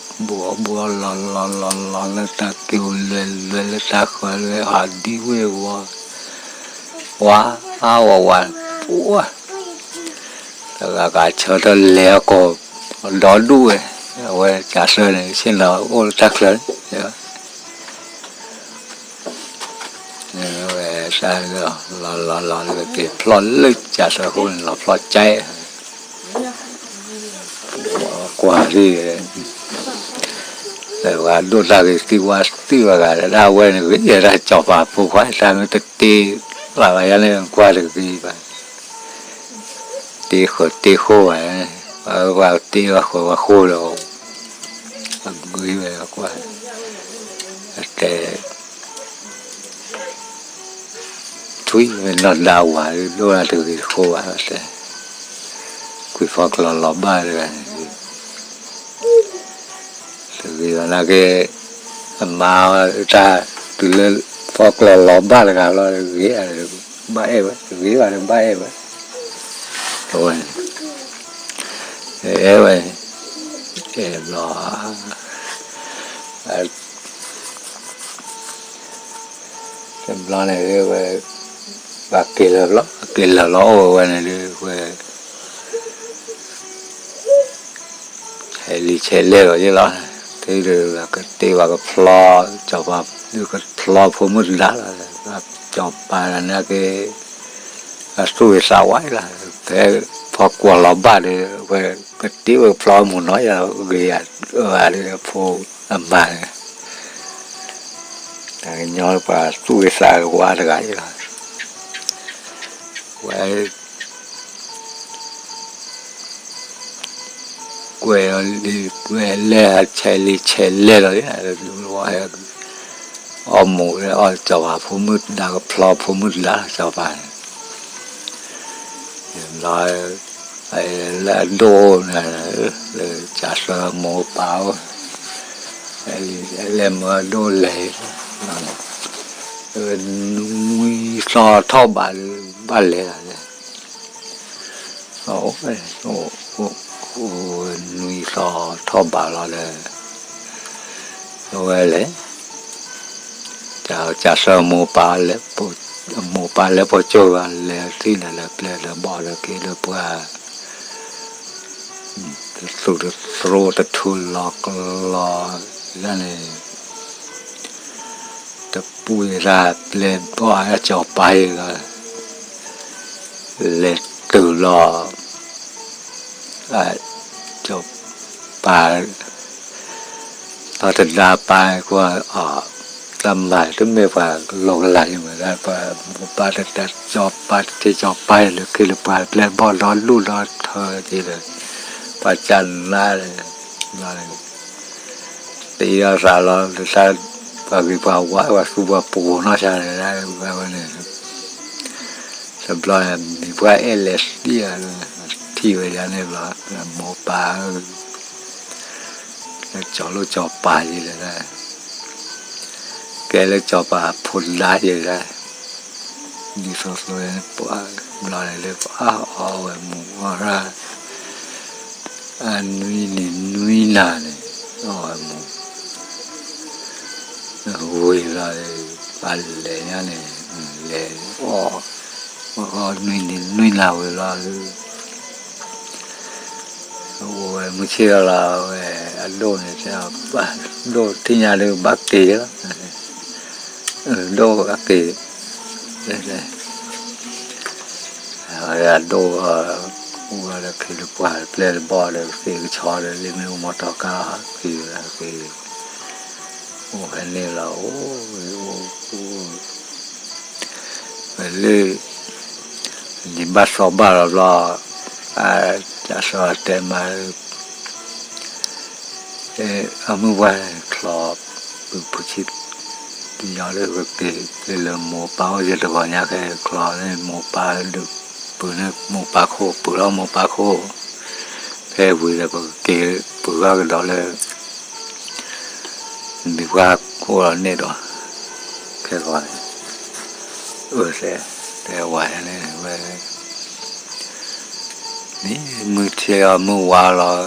ဘူးဘူးလီၤလီၤလီၤလီၤလၢတၢ်က့ၤ လဲၤလဲၤလၢတၢ်ဃၢၤလၢဟးဒံဝ့ၢ်ဝီ ဝါ, အါဝါဝါ, ပှၢ်, တဂၤဂၤဆၢထၢၣ်လဲၤအကိာ်, ဒီဒူၣ်ဝဲ, အဝဲကးစၢၤန့ၣ် ဆ့ၣ်နီၤအိၣ်လၢတၢ်ချၢန့ၣ်, ဝဲ, လီၤလီၤလီၤလၢက့ၤဖျီၣ်လၢကးစၢၤအဃိန့ၣ် လီၤဖျီၣ်ကဲ, ကွၢ်လံ, ဝဲဒိၣ်တၢ်ဂ့ၤသံဝါသံဝဲဂၤ ဒၣ်ဝဲန့ၣ်ဂ့ၤ တၢ်ကၠီၤပၤဖိခွါ တၢ်မ့ၢ်တတ့လၢ်ဘၣ်ယၤန့ၣ် ကွၢ်တဂ့ၤဘၣ်, တ့ဃၢၤတ့ဃိဘၣ်, ပှၤတ့ဝဲဃၢၤဝဲဃိဒီး, အဂ့ၤဝဲကွၢ်, အတဲ ထွံၣ်မ့ၢ်နီၢ်ဒါဝၤ ဒိၣ်တၢ်တဂ့ၤတဃိဘၣ်, ကွံာ်ဖီကျီၤလီၤဘၣ်တဂၤန့ၣ်, တဂ့ၤဘၣ်နာ်က့, အမါတၢ်တုၤလၢဖီကျီၤလီၤဘၣ်တဂၤလီၤ တဂ့ၤ, ဘၣ်အဲၣ်ဝဲ တဂ့ၤဘၣ်ဒီးဘၣ်အဲၣ်ဝဲ, အဝဲ, အဲၣ်ဝဲ, အဲၣ်ဘျီ တဘျီန့ၣ်ဝဲ, ပှၤက့ၤလၢာ်ဘျီ က့ၤလၢာ်လီၤအိၣ်ဝဲန့ၣ်ဒုးဝဲ, ဆဲးလံဆဲးလဲၢ်လီၤယ့ၣ်လီၤ, တုၤဒီးကတ့ဝဲကဖျီ, ကၠီၤပၤဒုးကဖျီဖိမုၣ်တဒါလီၤ, ကၠီၤပၤနာ်က့, အသူၣ်ဂ့ၤသးဝါလီၤ, ဖဲဖီကွီၤလီၤဘၣ်ဒီး ဝဲကတ့ဝဲကဖျီမုၢ်နီၤယၤဂ့ၤယၤ, အဝဲဒုးဖိအမါန့ၣ် တၢ်ကညီပှၤသူၣ်ဂ့ၤသးဝါတဂၤအံၤလီၤ, ဝဲ, ကွဲးလံ, ကွဲးလဲၢ်ဆဲးလံဆဲးလဲၢ်လီၤ, အီၣ်မူးလၢအီၣ်ကၠီၤပၤဖိမုၣ်ဒါ ကဖျီဖိမုၣ်ဒါ ကၠီၤပၤန့ၣ် လၢအဒိၣ်န့ၣ်, လၢကးစၢၤမိၢ်ပၢ်အိၣ်, လဲၤမၢအဒိၣ်လဲၤ, နွံသီထီၣ်ဘးလၢဘၣ်လဲၤလီၤ, အိၣ်, အိၣ်နွံသီထီၣ်ဘးလီၤဒီး အဝဲလဲၤ, ကစၢ်မိၢ်ပၢ်လဲၤ, မိၢ်ပၢ်လဲၤပိာ်ကၠိဘၣ် လဲၤထံၣ်န့ၣ်လၢပျဲၢ်လၢဘီၣ်လၢခ့လၢပှၤ, တသူၣ်တသြိတထူလီၤကလီၤ, န့ၣ် တပူၤသးပျဲၢ်ဘီၣ်အကၠီၤပၤအံၤလီၤ, လဲၤတုၤလီၤ, ကၠီၤပၤ ဒီးတဒါပာ်ကွၢ်အီၤ, တၢ်မၤတမ့ၢ်ပှၤလီၤကလၤယမ့ၢ်ဒၣ် ပှၤမိၢ်ပၢ်တဒါ ကၠီၤပၤတထံကၠီၤပၤလၢခ့လၢပှၤပျဲၢ်ဘီၣ်ဒီဒူၣ်ဒီထၢက့ၤလၢ, ပှၤကနါ တအံၤအသးလီၤ လၢတၢ်ပှၤဂ့ၤပှၤဝါ ပှၤသူပှၤပိာ်နီၢ်ဆါန့ၣ် ဝဲန့ၣ် တဘျီန့ၣ် မံၤပှၢ်အဲၣ်လဲၤသံဧါ, ထံၣ်ဝဲယၤန့ၣ်ဘျီ မိၢ်ပၢ်ဧၢ, လၢကၠီၤလိၣ်ကၠီၤပၤယဲလဲၣ်, ကဲလၢကၠီၤပၤဖိဒါယဲလဲၣ်, ဒ်သိးသိး ပှၤဘျီန့ၣ်လၢပှၤအီၣ်ဝဲမူၤအီၣ်ရၢ် အနွံနံၤနွံနၤန့ၣ် အီၣ်ဝဲမူၤ, ဝံၤလီၤ ပှၤလဲၤညါန့ၣ် လဲၤအီၣ်, အီၣ်နွံနံၤနွံနၤဝံၤလီၤ အိၣ်ဝဲမုၢ်ဆ့ၣ်လီၤလီၤ ဝဲအဒိၣ်န့ၣ် ဒိၣ်ထံၣ်ညါဒီးဘၣ်က့ၤလီၤ, ဒိၣ်ဘၣ်က့ၤ, အဒိၣ် အိၣ်ဝဲလၢခ့လၢပှၤပျဲၢ်တဘီၣ်ဒီး သ့ၣ်ကဆီဒီး လ့မ့ၣ်အူမီတီကါ က့ၤဝဲက့ၤ, အိၣ်ဖဲန့ၣ်လီၤ အိၣ် အိၣ် ဝဲလၢ နံၤဘၣ်သီဘၣ်လီၤဘျီ, အတၢ်စီၤတဲမၤ အမုၢ်ပှၢ်ချီ ပုၢ်ဖုဆံ ပယီၤလၢကက့ၤလၢမိၢ်ပၢ်အိၣ်ယတဂီၤညါခဲချီန့ၣ် မိၢ်ပၢ်ဒုးပုၢ်န့ၣ် မိၢ်ပၢ်ခိၣ် ပုၢ်လီၤမိၢ်ပၢ်ခိၣ်, ဖဲဝံၤဒီးပကက့ၤပုၢ်ဂၤကဒီးလၢ မံၤပှၢ်ခိၣ်လီၤန့ၣ်ဒီး ခဲဂီၤန့ၣ် အၢ တဲဝဲန့ၣ်ဝဲ မ့ၢ်မုၢ်ထံအီၤမုၢ်ဝါလီၤ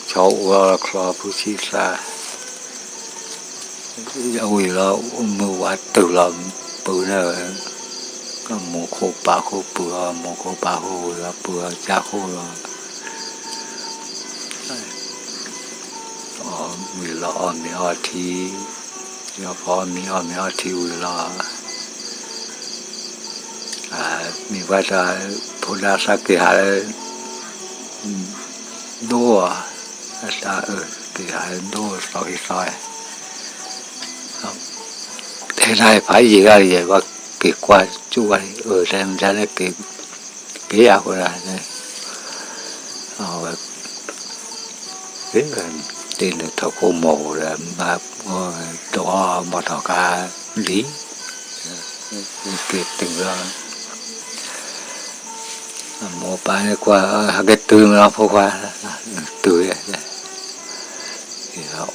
ဆီအိၣ်လီၤချီဖုဆံသး အဝံၤလီၤ မုၢ်ဝါတုၤလီၤ ပုၢ်န့ၣ် မိၢ်ခိၣ်ပၢ်ခိၣ်ပုၢ်အီၤ မိၢ်ခိၣ်ပၢ်ခိၣ်ဝံၤလီၤ ပုၢ်အီၤကၢ်ခိၣ်လီၤ ဝံၤလီၤအီၣ်မ့ၤအီထံ, ယဖီအီၣ်မ့ၤအီၣ်မ့ၤအီထံဝံၤလီၤ, မံၤပှၢ်တၢ် ဖိဒါသးက့ၤဟးလၢ ဒိၣ်အီၤ, အသးအၢက့ၤဟးလၢဒိၣ်သီက့ၤသီ, တဲဒၣ်ဖးယံာ်ဂၤယဲၢ်ဘၣ်က့ၤကွၢ်ကၠူၣ်ဝဲ အၢ တဲမတၤလဲၣ်က့ၤ က့ၤအဃိဒၣ် အဝဲ က့ၤ တ့နုာ်ထီၣ်ခိၣ်မီၤပူၤဒီး မၤ တအီၣ်မီၤထီၣ်ခါလံ, က့ၤတုၤလီၤ, အမိၢ်ပၢ်န့ၣ်ကွၢ် ဟဲက့ၤတုၤမးလီၤဖိခွါ, တုၤဝဲ, အိၣ်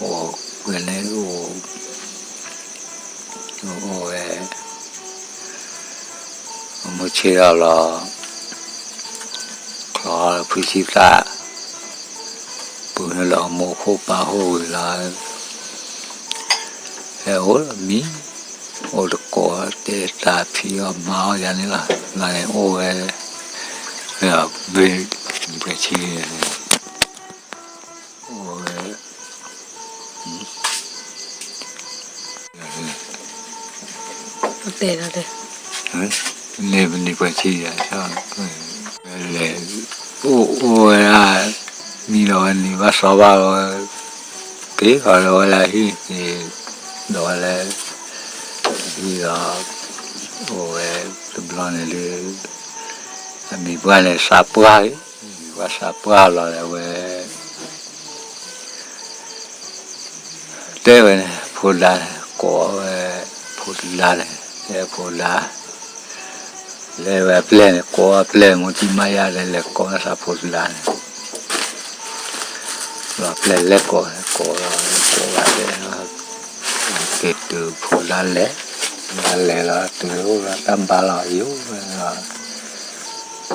ဝဲန့ၣ်အိၣ် အိၣ်ဝဲ မုၢ်ဆ့ၣ်ထီၣ်လီၤ, ချီဖုဆံသး, ပုၢ်န့ၣ်လီၤမိၢ်ခိၣ်ပၢ်ခိၣ်ဝံၤလီၤ, ဟဲအိၣ်လီၤမံ, အိၣ်တကိး တဲသးဖံးအီၣ်မၤအီၣ်ယၤန့ၣ်လီၤ, လီၤန့ၣ်အိၣ်ဝဲ, ဘ့ၣ် ပှဲၤဆံ အိၣ်ဝဲ တဲလၢ န့ၣ်ပနံၤပှဲၤဆံယၤ, လဲၤ အိၣ်အိၣ်ဝဲဒၣ် မံဒီးဝဲနံၤဘၣ်သီဘၣ်ဝဲ, က့ၤဃီၤလၢဝဲလၢဟံၣ်က့ၤ, ဒီးဝဲလၢ ဟံၣ်ဒီး အိၣ်ဝဲတဘျီန့ၣ်လၢ အမံၤပှၢ်န့ၣ်သးပှၢ်လံ, မံၤပှၢ်သးပှၢ်လီၤလၢဝဲ တဲဝဲန့ၣ် ဖိဒါန့ၣ် ကိးဝဲ ဖိတဒါန့ၣ် တဲဖိဒါ လဲၤဝဲအပျဲၢ်န့ၣ် ကိးအပျဲၢ် မိၢ်တံၢ်မါယါလဲၤ လဲၤကိးန့ၢ်သးဖိတဒါန့ၣ် လီၤပျဲၢ်လဲၤကိး ကိးလီၤ ကိးဝဲတဲ က့ၤတုၤဖိဒါလဲၤ ဒါလဲၤလီၤ တုၤအိၣ်လီၤတၢ်ဘါလီၤ ယိၤဝဲလီၤ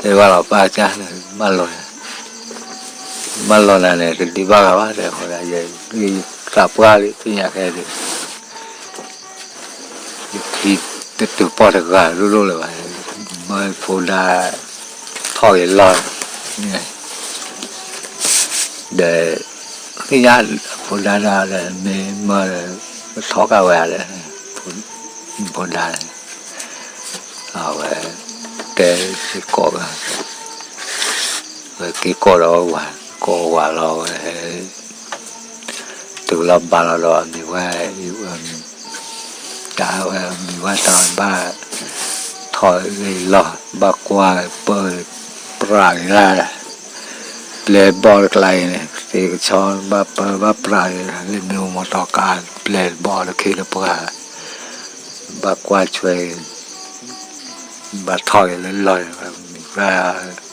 တဲဘၣ်လီၤပၢ်ကၢ် ဘၣ်လီၤ ဘၣ်လီၤနၤန့ၣ် တဒုးဘၣ်ဂၤဘၣ် တဲဃိဒၣ် ယသးပှၢ်လံ သ့ၣ်ညါခဲဒုး ယခံတတုၤပီၢ်တဂၤဒိၣ်ဒိၣ်လၢၤဘၣ်, မၢဖိဒါထီၣ်က့ၤလီၢ်, ဒီး သ့ၣ်ညါဖိဒါဒၣ်ဒီး မ့ၢ်မၢဒီး ပထီၣ်ကၣ်ဝဲဒီး ဖိဒါန့ၣ် အဝဲ တဲစ့ၢ်ကီး ဝဲက့ၤကိးဒီးဝဲ ကိးဝဲလီၤဝဲ တုၤလီၤဘၣ်လီၤဒီး အမံၤဝဲ တၢ်ဝဲ အမံၤဝဲတၢ်ဘၣ် ထီၣ်လီၤ ဘၣ်ကွၢ်ပၢ ပြးက့ၤဒၣ် ပျဲၢ်ဘီၣ်တကျါအံၤန့ၣ် သ့ၣ်ကဆီ ဘၣ်ပၢဘၣ်ပြးက့ၤ လၢမ့ၢ်အိၣ်မီတီကါ ပျဲၢ်ဘီၣ်တခ့လၢပှၤ ဘၣ်ကွၢ်ဆွဲ ဘၣ်ထီၣ်က့ၤလၢလီၢ်န့ၣ် မံၤဝဲ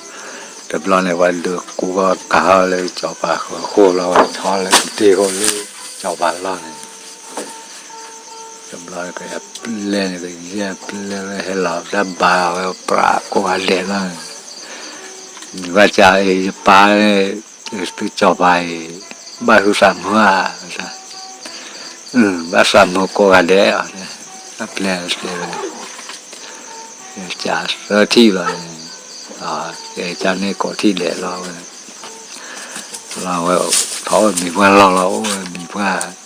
တဘျီန့ၣ် ပှၤဒုးကူကီၢ်ကးထီၣ်လၢစီၤပၤဃၢၤဃိလီၤ ဝဲထီၣ်လၢတ့ၢ်ဃိလၢစီၤပၤလီၢ်န့ၣ် တဘျီကပျဲၢ်န့ၣ် ကယဲၢ်ပျဲၢ်လၢဟဲလီၤတၢ်ဘါဝဲပြးကိးဂၤဒဲးလီၤန့ၣ် မံၤဝဲကၢ်အံၤ ယပၢ်န့ၣ် သုစီၤပၤအံၤ ဘၣ်ဟုသးမုာ်ဧါ ဘၣ်သးမုာ်ကိးဂၤဒဲးအီၤ အပျဲၢ်တဲဝဲ ကၢ်သၢထံၣ်လီၤန့ၣ် ကၢ်န့ၣ်ကိးထံၣ်ဒဲးလီၤဝဲ လီၤဝဲ ထီၣ်ဝဲမံၤပှၢ်လီၢ်လီၤ အိၣ်ဝဲမံၤပှၢ်